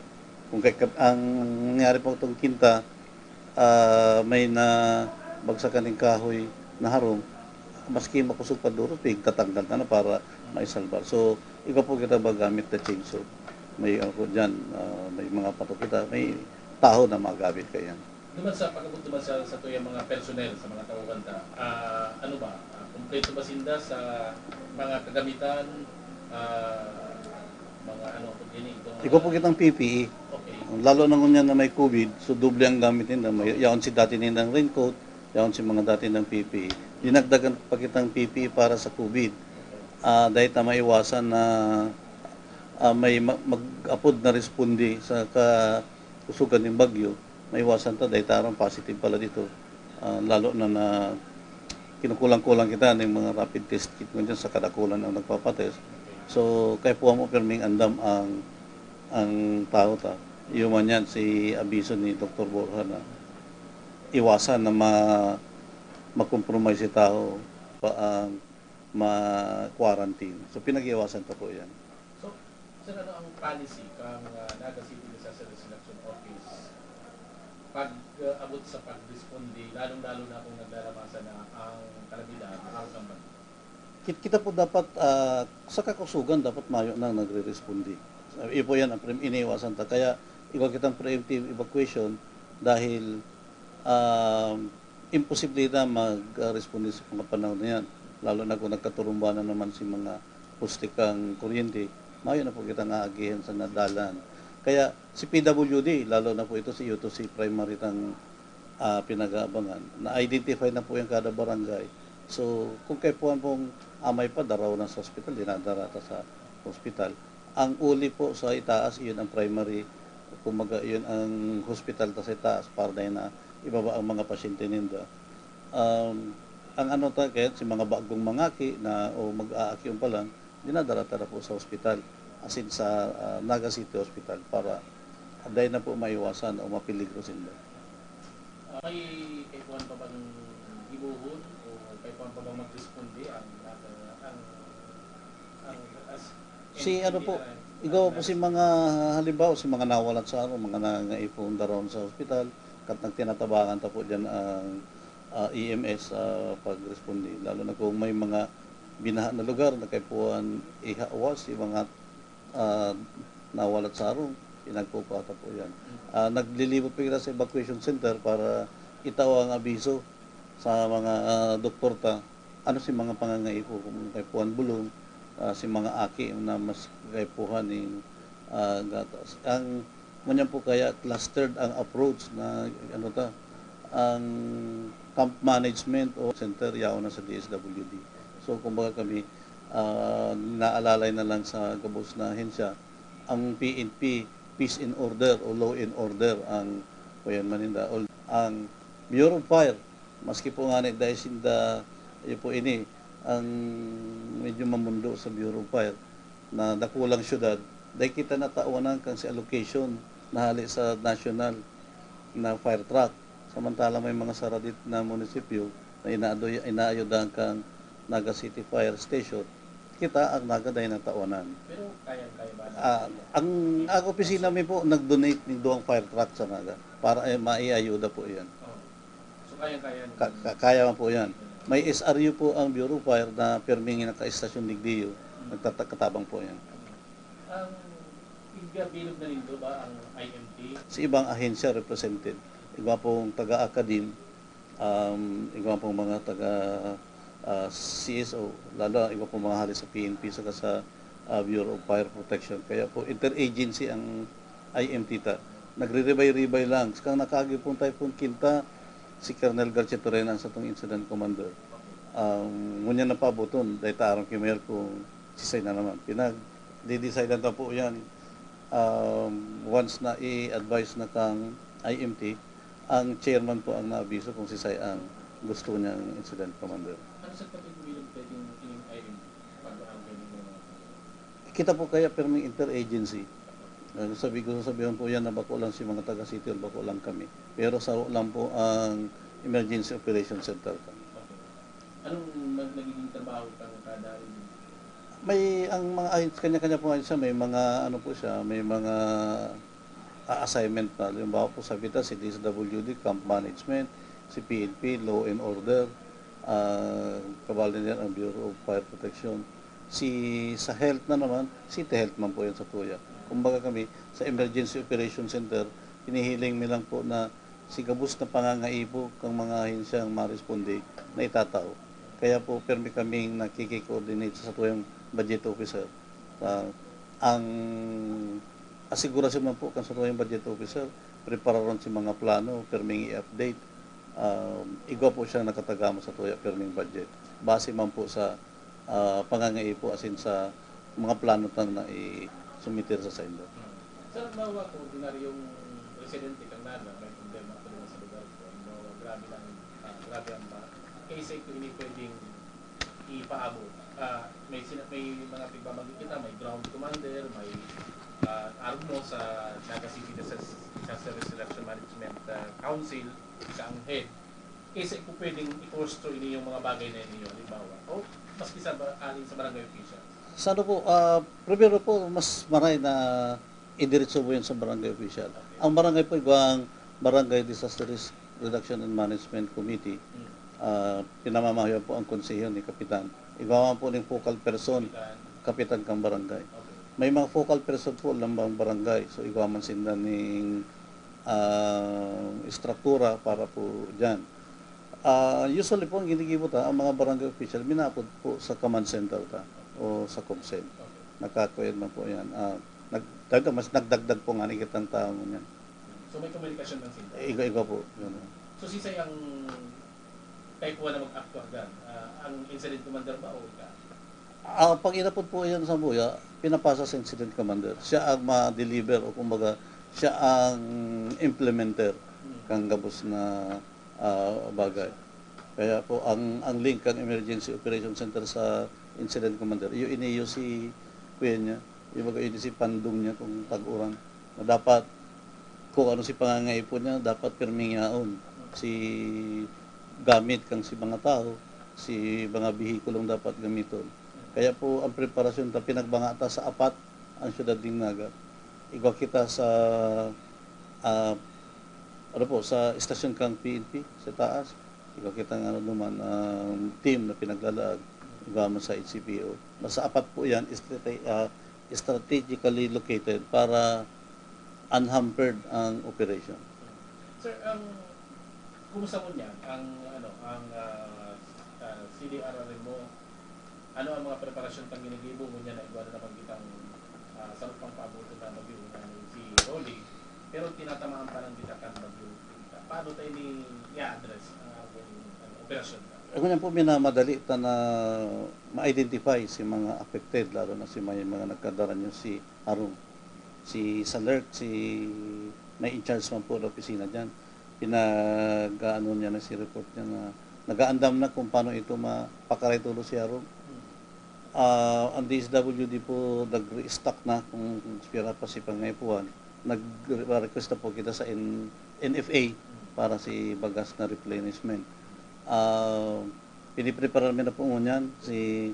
kung kay, ang nangyari po itong Kinta, ah, may nabagsakan ning kahoy na harong, maski makosog pa duros, pigtatanggal ta na para maisalbar. So, igwa po kita magamit na chainsaw. May, ano po diyan, ah, may mga pato kita, may taho na magamit kaiyan. Duman sa pag-abot duman sa, satuyang mga personnel, sa mga tauhan ta, ah, ano ba, ah, kumpleto ba sinda sa mga kagamitan, ah, mga ano, kung gini, itong mga... Igwa po kitang P P E. Okay. Lalo na ngunyan na may COVID, so doble ang gamit ninda. May, yaon si dati nindang raincoat, yaon si mga dati nindang P P E. Dinagdagan pa kitang P P E para sa COVID. Okay. Ah, dahil ta maiwasan na, ah, may ma-, mag-apod na responde sa kakusugan ning bagyo, maiwasan ta, dahil tarong positive pala dito. Ah, lalo na na kinukulang-kulang kita ning mga rapid test kit ngunyan sa kadakulan ang nagpapatest. So, kaipuhan mo pirming andam ang, ang tawo ta. Iyo man yan, si abiso ni Doktor Borja na iwasan na ma-, ma-compromise si tawo pa ang ma-quarantine. So, pinag-iiwasan ta po yan. So, sir, ano ang policy kang, ah, Naga City Disaster Resolution Office pag, ah, abot sa pagresponde, lalong-lalo na kung naglalamasan na ang kalamidad, araw ng bagyo? Kit-, kita po dapat, ah, sa kakusugan, dapat mayo nang nagre-responde. Iyo po yan ang pre-, iniiwasan ta. Kaya, igwa kitang preemptive evacuation dahil, ah, imposible na mag-responde sa mga panahon na yan. Lalo na kung nagkaturumbanan naman si mga poste kang kuryente, mayo na po kitang aagihan sa nadalan. Kaya si P W D, lalo na po ito si U two C primary tang, ah, pinag-aabangan. Na-identify na po yung kada barangay. So, kung kaipuhan pong amay pa, daraw na sa ospital, dinadara ta sa ospital. Ang uli po sa itaas, yun ang primary, kumbaga, yun ang hospital ta sa itaas para dahil na ibaba ang mga pasyente ninda. Um, ang ano ta, kaya si mga bagong mangaki na o mag-aaki pa lang, dinadara ta na po sa ospital, as in sa, ah, Naga City Hospital, para dahil na po maiwasan o mapeligro sinda. Ah, may kaipuhan pa bang gibohon o kaipuhan pa bang magresponde ang, ang, ang, ang as-, Si ano po, engineer, igwa po si mga, halimbawa, si mga nawalat sa ano, mga nangangaipon daron sa ospital, kat nagtinatabangan ta po diyan ang, ah, E M S sa pagresponde, lalo na kung may mga binaha na lugar na kaipuhan ihawas, yung mga, ah, nawalat sa harong, pinagkukuha ta po yan. Ah, naglilibot po kita sa evacuation center para itao ang abiso sa mga, ah, doktor ta. Ano si mga pangangaipo, kung kaipuhan bulong, ah, si mga aki na mas kaipuhan ning, ah, gatas. Ang Ngunyan po kaya clustered ang approach na, ano ta, ang camp management o center yaon na sa D S W D. So, kumbaga kami, ah, naalalay na lang sa gabos na ahensya. Ang P N P, peace and order o law and order ang kuyan man ninda. Ol-, ang Bureau of Fire, maski po ngani dai sinda, iyo po ini, ang medyo mamundo sa Bureau of Fire, na dakulang syudad, dai kita natawanan kan si allocation na hali sa national na fire truck. Samantala may mga saradit na munisipyo na inaado-, inaayudahan kan Naga City Fire Station. Kita, ang Naga dai natawanan. Pero kayang-kaya ba na? Ah, ang, ang opisina mi po nag-donate ning duwang fire truck sa Naga para, eh, maiayuda po iyan. Oh. So, kayang-kaya na. Ka-, ka-, kaya man po yan. May S R U po ang Bureau of Fire na pirming nakaistasyon digdiyo. Nagtata-, katabang po yan. Ang igabilog na nindo ba ang I M T? Si ibang ahensya represented. Igwa pong taga-academe, um, igwa pong mga taga, ah, C S O, lalo na igwa pong mga hali sa P N P saka sa, ah, Bureau of Fire Protection. Kaya po, interagency ang I M T ta. Nagriribay-ribay lang. Kang nakaagi pong Typhoon Quinta, si Colonel Garcia Torena ang satong incident commander. Um, ngunyan na paaboton, dahil ta aram ki Mayor kung sisay na naman. Pinag-, didecidean ta po yan. Um, once na i-advise na kang I M T, ang chairman po ang naabiso kung sisay ang gusto niyang incident commander. Ano sa pagbibilang pwedeng maging I M T? Pag ang ganyan na mga Kita po kaya pirming interagency. Ah, sabi ko, sasabihan po yan na bako lang si mga taga City Hall, bako lang kami. Pero sa lang po ang Emergency Operation Center. Okay. Anong nag-, nagiging trabaho ng kada agency? May, ang mga ahensya, kanya-kanya po ahensya, may mga, ano po siya, may mga ah, assignment na. Halimbawa po, sa Vitas, si D S W D, Camp Management, si P N P, Law and Order, ah, kabali niyan ang Bureau of Fire Protection. Si, sa health na naman, City Health man po yan sa tuya. Kumbaga kami, sa Emergency Operation Center, hinihiling mi lang po na si gabos na pangangaipo kang mga ahensyang maresponde na itatao. Kaya po, pirmi kaming nakiki-coordinate sa satuyang budget officer. Ah, ang asigurasyon man po kan satuyang budget officer, prepararon si mga plano, pirming i-update. Um, igwa po siya nakatagama sa tuya pirming budget. Base man po sa, ah, pangangaipo asin sa mga plano tang na i-sumitir sa saindo. Sir, halimbawa, kung ordinaryong residente kang Naga, may problema ako naman sa lugar ko. Halimbawa, grabe lang, ah, grabe ang ba-, kaya sa ito, hindi pwedeng ipaabot. Ah, may sina-, may mga pagbabanggit kita, may ground commander, may, ah, arog mo sa Naga City Disaster, Disaster Risk Reduction Management, ah, Council, siya ang head. Kaya sa ito pwedeng i-cross through ini yung mga bagay na ninyo, halimbawa. O maski sa ba-, alin sa barangay official. Sa ano po, ah, primero po, mas maray na idiretso mo yun sa barangay official. Ang barangay po, igwang Barangay Disaster Risk Reduction and Management Committee. Hmm. Ah, pinamamahayan po ang konseho ni Kapitan. Igwa man po ning focal person, Kapitan. Kapitan kang barangay. Okay. May mga focal person po lambang barangay. So, igwa man sinda ning, ah, estruktura para po dyan. Ah, usually po, ang ginigibo ta, ang mga barangay official, minapod po sa command center ta o sa COMCEN. Okay. Nagkakuyad man po yan. Ah, nag-, talaga, mas nagdagdag po nga ni kitang tao ngunyan. So, may komunikasyon lang sila? Igwa-igwa po. Yun. So, sisay ang type one na mag-act agad? Ah, ang incident commander ba o ika? Ah, pag inapod po yan sa buya, pinapasa sa incident commander. Siya ang ma-deliver o kumbaga, siya ang implementer Hmm. kang gabos na, ah, bagay. Kaya po, ang, ang link kang Emergency Operation Center sa incident commander, iyo ini iyo si kuya niya, yung baga ini si pandong niya kung tag-uran, na dapat kung ano si pangangaipo niya, dapat pirming yaon. Si gamit kang si mga tao, si mga behikulong dapat gamiton. Kaya po, ang preparasyon ta, pinagbanga ta sa apat ang siyudad nin Naga. Igwa kita sa, ah, ano po, sa estasyon kang P N P, sa taas. Igwa kita nga ano naman, ang team na pinaglalaag, igwa man sa H C P O. Nasa apat po yan, strate-, ah, strategically located para unhampered ang operation. Sir, ang, kumusta mo niyan? Ang, ano, ang, ah, ah, C D R R M mo, ano ang mga preparasyon pang ginigibo mo niyan na igwa na naman kitang, ah, sarong pang paabutan na mag-iuna ni si Rolly? Pero tinatamaan pa lang kita kan Bagyo Rita. Paano tayo ni i-address ang ating, ano, operasyon? Ako niyan po, minamadali ta na ma-identify si mga affected, lalo na si may mga nagkadara niyo si Harong. Si Salert, si may in charge man po na opisina diyan. Pinag-aano niya na si report niya na nag-aandam na kung paano ito mapakaray tulo si Harong. Ah, ang D S W D po nag-restock na kung, kung pira pa si pangaipuhan. Nag-request na po kita sa N-, N F A para si bagas na replenishment. Ah, pinipreparar mi na po ngunyan si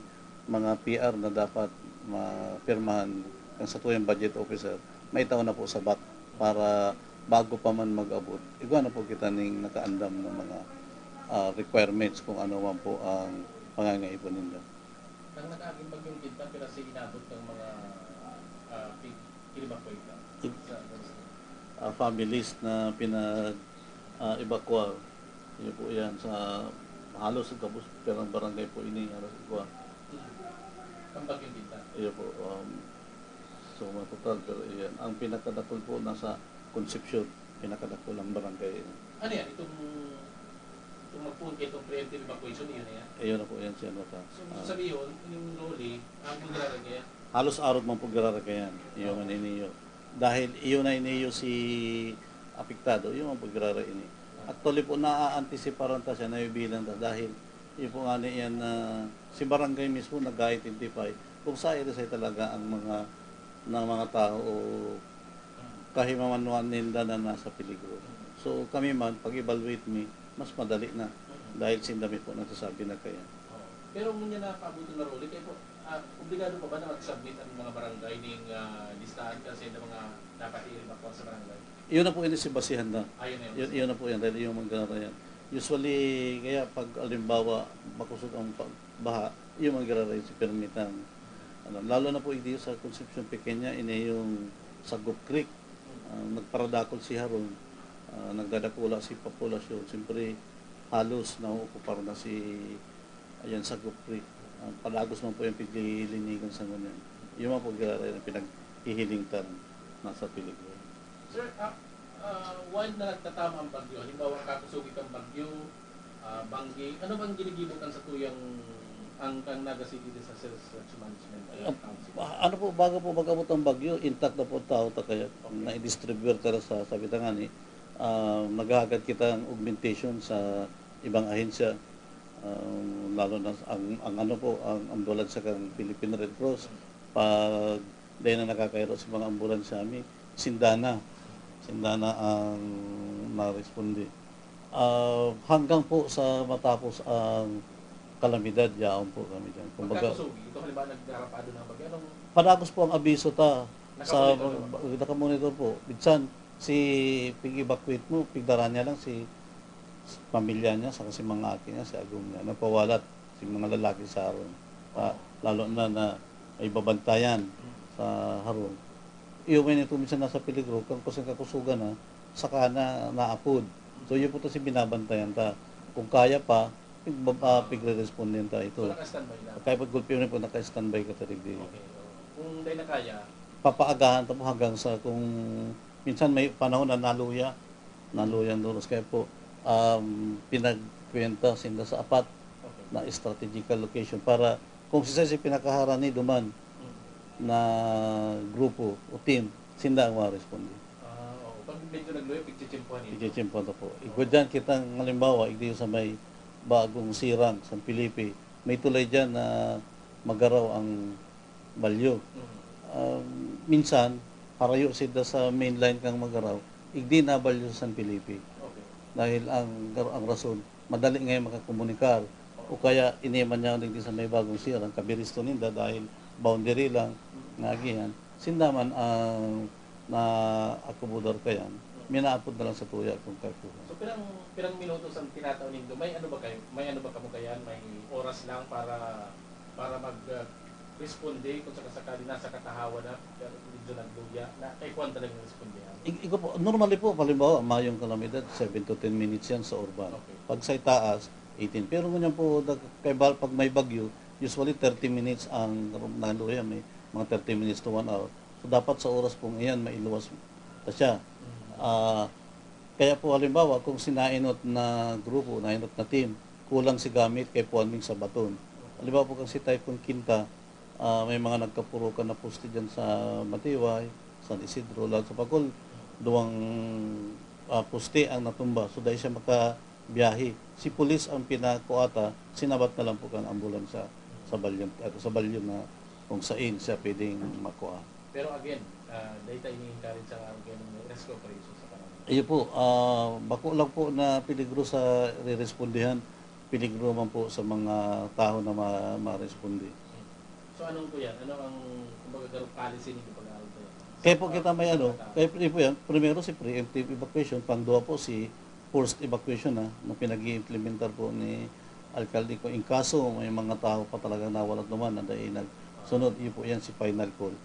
mga P R na dapat mapirmahan ng satuyang budget officer, maitao na po sa BAC para bago pa man mag-abot, igwa na po kita ning nakaandam na mga, ah, requirements kung ano man po ang pangangaipo ninda. Nang nakaaging bagyong Quinta, pira si inabot ng mga, ah, pi-, kinibakway ka Ig- sa, sa ah, families na pinag, ah, evacuar. Iyo po yan sa halos gabos pirang barangay po ini, halos igwa. Ang bagyong Quinta? Iyo po, um, so, mga total, pero iyan. Ang pinakadakul po nasa Concepcion, pinakadakul ang barangay. Ano yan? Itong, itong magpuon kayo itong preemptive evacuation, iyon na yan? Iyon na po yan, si ano ka. So, Ah. sabi yun, yung Rolly, ang magrarag yan? Halos arog man po girarag yan. Iyo man iniyo. Dahil iyo na iniyo si apektado, iyo man po girarag ini. Actually po, naaantisiparan ta siya, nabibilang ta dahil iyo po nga niyan na si barangay mismo nag-identify kung saan ito talaga ang mga, ng mga tao o kahimamanwahan ninda na nasa peligro. So, kami man, pag-evaluate mi, mas madali na dahil sinda mi po nagsasabi na kaya. Oo. Pero ngunyan na paabuton na Rolly, kayo po, ah, obligado pa ba na mag-submit ang mga barangay ning, ah, listahan kasi ng mga dapat i-evacuate sa barangay? Iyon na po, ini si basihan na. Ayun na yun. Yun, yun na po yan, dahil yung mga yan. Usually, kaya pag, halimbawa, makusog ang pagbaha, yung mga giraray si permitang, ano, lalo na po hindi sa Concepcion Pequeña, ini yung Sagop Creek. Ah, nagparadakol si Harun, ah, nagdadakula si populasyon. Siyempre, halos naookupar na si, ayan, Sagop Creek. Ang padagos man po yung piglilinigan sa ngunyan. Yung mga pagkiraray na pinaghihiling tan nasa peligro. Sir, ah, ah, while na nagtatama ang bagyo, halimbawa, kakusugi kang bagyo, ah, banggi, ano bang ginigibo kan sa tuyang ang, ang Naga City Disaster Response Management, ah, Council? Ah, ano po, bago po mag-abot ang bagyo, intact na po ang tao ta kaya Okay. na-distribute ta sa, sa Bitangani. Ah, naghahagad kita ng augmentation sa ibang ahensya. Ah, lalo na ang, ang ano po, ang ambulansya kang Philippine Red Cross. Pag dahil na nakakairo sa mga ambulansya mi, sindana. Sindana ang naresponde. Ah, hanggang po sa matapos ang kalamidad, yaon po kami dyan. Kumbaga, Pagkakasugi, ito halimbawa nagharapado ng bagyo, anong padagos po ang abiso ta sa Nakamonitor mga, nakamonitor po. Minsan, si pig-evacuate mo, pigdara niya lang si pamilya niya, saka si mga aki niya, si agom niya, nagpawalat, si mga lalaki sa harong. Ah, lalo na, na may babantayan sa harong. Iyo, may nito minsan nasa peligro, kang kusang kakusugan na, saka na naapod. So, iyo po to si binabantayan ta. Kung kaya pa, pig-, ah, pigre-responden ta ito. So, naka-standby na? Kaya pag gulpi yun po, naka-standby ka ta digdi. Okay, oo. Kung dahil na kaya? Papaagahan ta po hanggang sa kung minsan may panahon na naluya, naluya ang duros. Kaya po, um, pinagkwenta sinda sa apat Okay. na strategical location para kung sisay si pinakaharani duman Mm. na grupo o team, sinda ang maresponde. Ah, oo. Pag medyo nagluya, pigchitsimpuhan ito. Pigchitsimpuhan na po. Igwa dyan kitang halimbawa, igdi sa may Bagong Sirang, San Felipe, may tulay dyan na magaraw ang balyo. Mm. Um, minsan, harayo sila sa main line kang magaraw, igdi na balyo sa San Felipe. Okay. Dahil ang, ang rason, madali ngayon makakomunikar. O kaya, ini man niya digdi sa may Bagong Sirang, kabiristo ninda dahil boundary lang, Mm. nga agihan. Sinda man ang naakomodo kayan, minaapod na lang sa tuya kung kaipuhan. So, pirang, pirang minutos ang tinatao nindo? May ano ba kayo? May ano ba kamo kayan? May oras lang para, para mag, ah, responde kung sakasakali nasa katahawan na, pero medyo nagluya, na kaipuhan talagang respondehan? I-, ikaw po, normally po, halimbawa, mayong kalamidad, seven to ten minutes yan sa urban. Okay. Pag sa itaas, eighteen. Pero ngunyan po, dag-, kay ba-, pag may bagyo, usually thirty minutes ang naluya, may mga thirty minutes to one hour. So, dapat sa oras pong iyan, mailuwas ta siya. Mm. Ah, kaya po halimbawa kung si nainot na grupo, nainot na team, kulang si gamit kay puan ming sa baton. Halimbawa po kung si Typhoon Quinta, ah, may mga nagkapurukan na poste diyan sa Matiway, San Isidro, lahat sa Pacol, duwang, ah, poste ang natumba. So, dai siya makabiyahe. Si pulis ang pinako ata, sinabat na lang po kan ambulansya sa balyon, sa balyon na kung sain siya pwedeng makua. Pero again, ah, dai ta ini-encourage ang arog kaya ng rescue operation sa panahon. Iyo po, ah, bako lang po na peligro sa rerespondihan, peligro man po sa mga tawo na ma-, maresponde. So, anong po yan? Ano ang, kumbaga, garong policy ninyo pag-aarog kaya? Kaya po kita may ano, kaya po yan, primero si preemptive evacuation, pangduwa po si forced evacuation na, na pinag-iimplementar po ni alkalde ko. In kaso may mga tao pa talaga nawala at duman na dai nagsunod, iyo po yan si final call.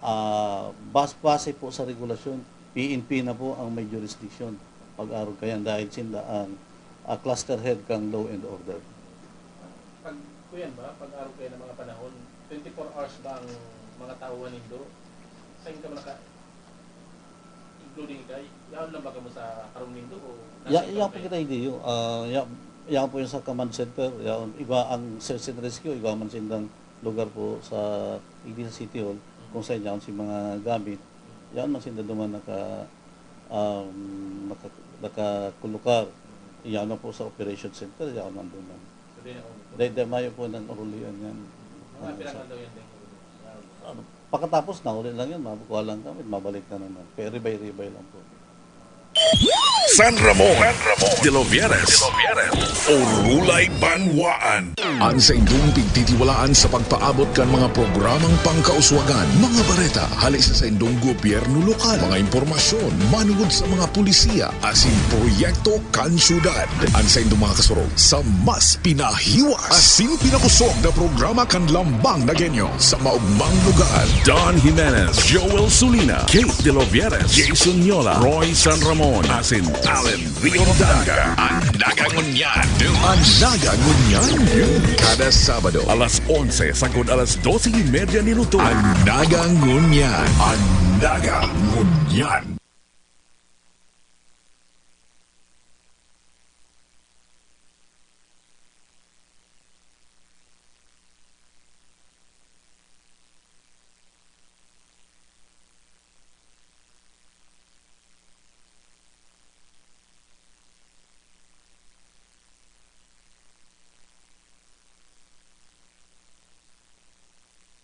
Ah, bas-, base po sa regulasyon, P N P na po ang may jurisdiction pag-arog kayan dahil sinda ang, ah, cluster head kang law and order. Pag, kuyan ba, pag-arog kayo ng mga panahon, twenty-four hours ba ang mga tao nindo? Saan ka naka-, including ikay? Yaon lang ba kamo sa harong nindo o nasa Ya, iba ya pa po kayo? Kita, hindi yun. Ah, ya, ya po yung sa command center. Ya, iba ang search and rescue, iba man sindang lugar po sa, hindi sa City Hall, kung saan yaon si mga gamit. Yaon man sinda duman naka, um, naka, nakakulukar. Yaon na po sa operation center, yaon man duman. So, di na kung Dahil, dahil mayo po ng urulian yan. Mga Ano, pila sa ka daw yan, Deng? Ano, pagkatapos na, uli lang yun, makuha lang kami, mabalik na naman. Kaya ribay-ribay lang po. San Ramon, San Ramon, de los Villares, Orulay, Banwaan. An saindong pigtitiwalaan sa pagpaabot kan mga programang pangkauswagan, mga bareta, hali sa saindong gobyerno lokal, mga impormasyon manungod sa mga pulisiya, asin proyekto kan syudad. An saindong mga kasurog sa mas pinahiwas asin pinakosog na programa kan Lambang na Genyo sa maugmang lugar. Don Jimenez, Joel Sulina, Kate de los Villares, Jason Yola, Roy San Ramon, asin Allen Riordaga. An Naga Ngunyan. An Naga Ngunyan. Kada Sabado. Alas onse sagkod alas dose y media ni Luto. An Naga Ngunyan. An Naga Ngunyan.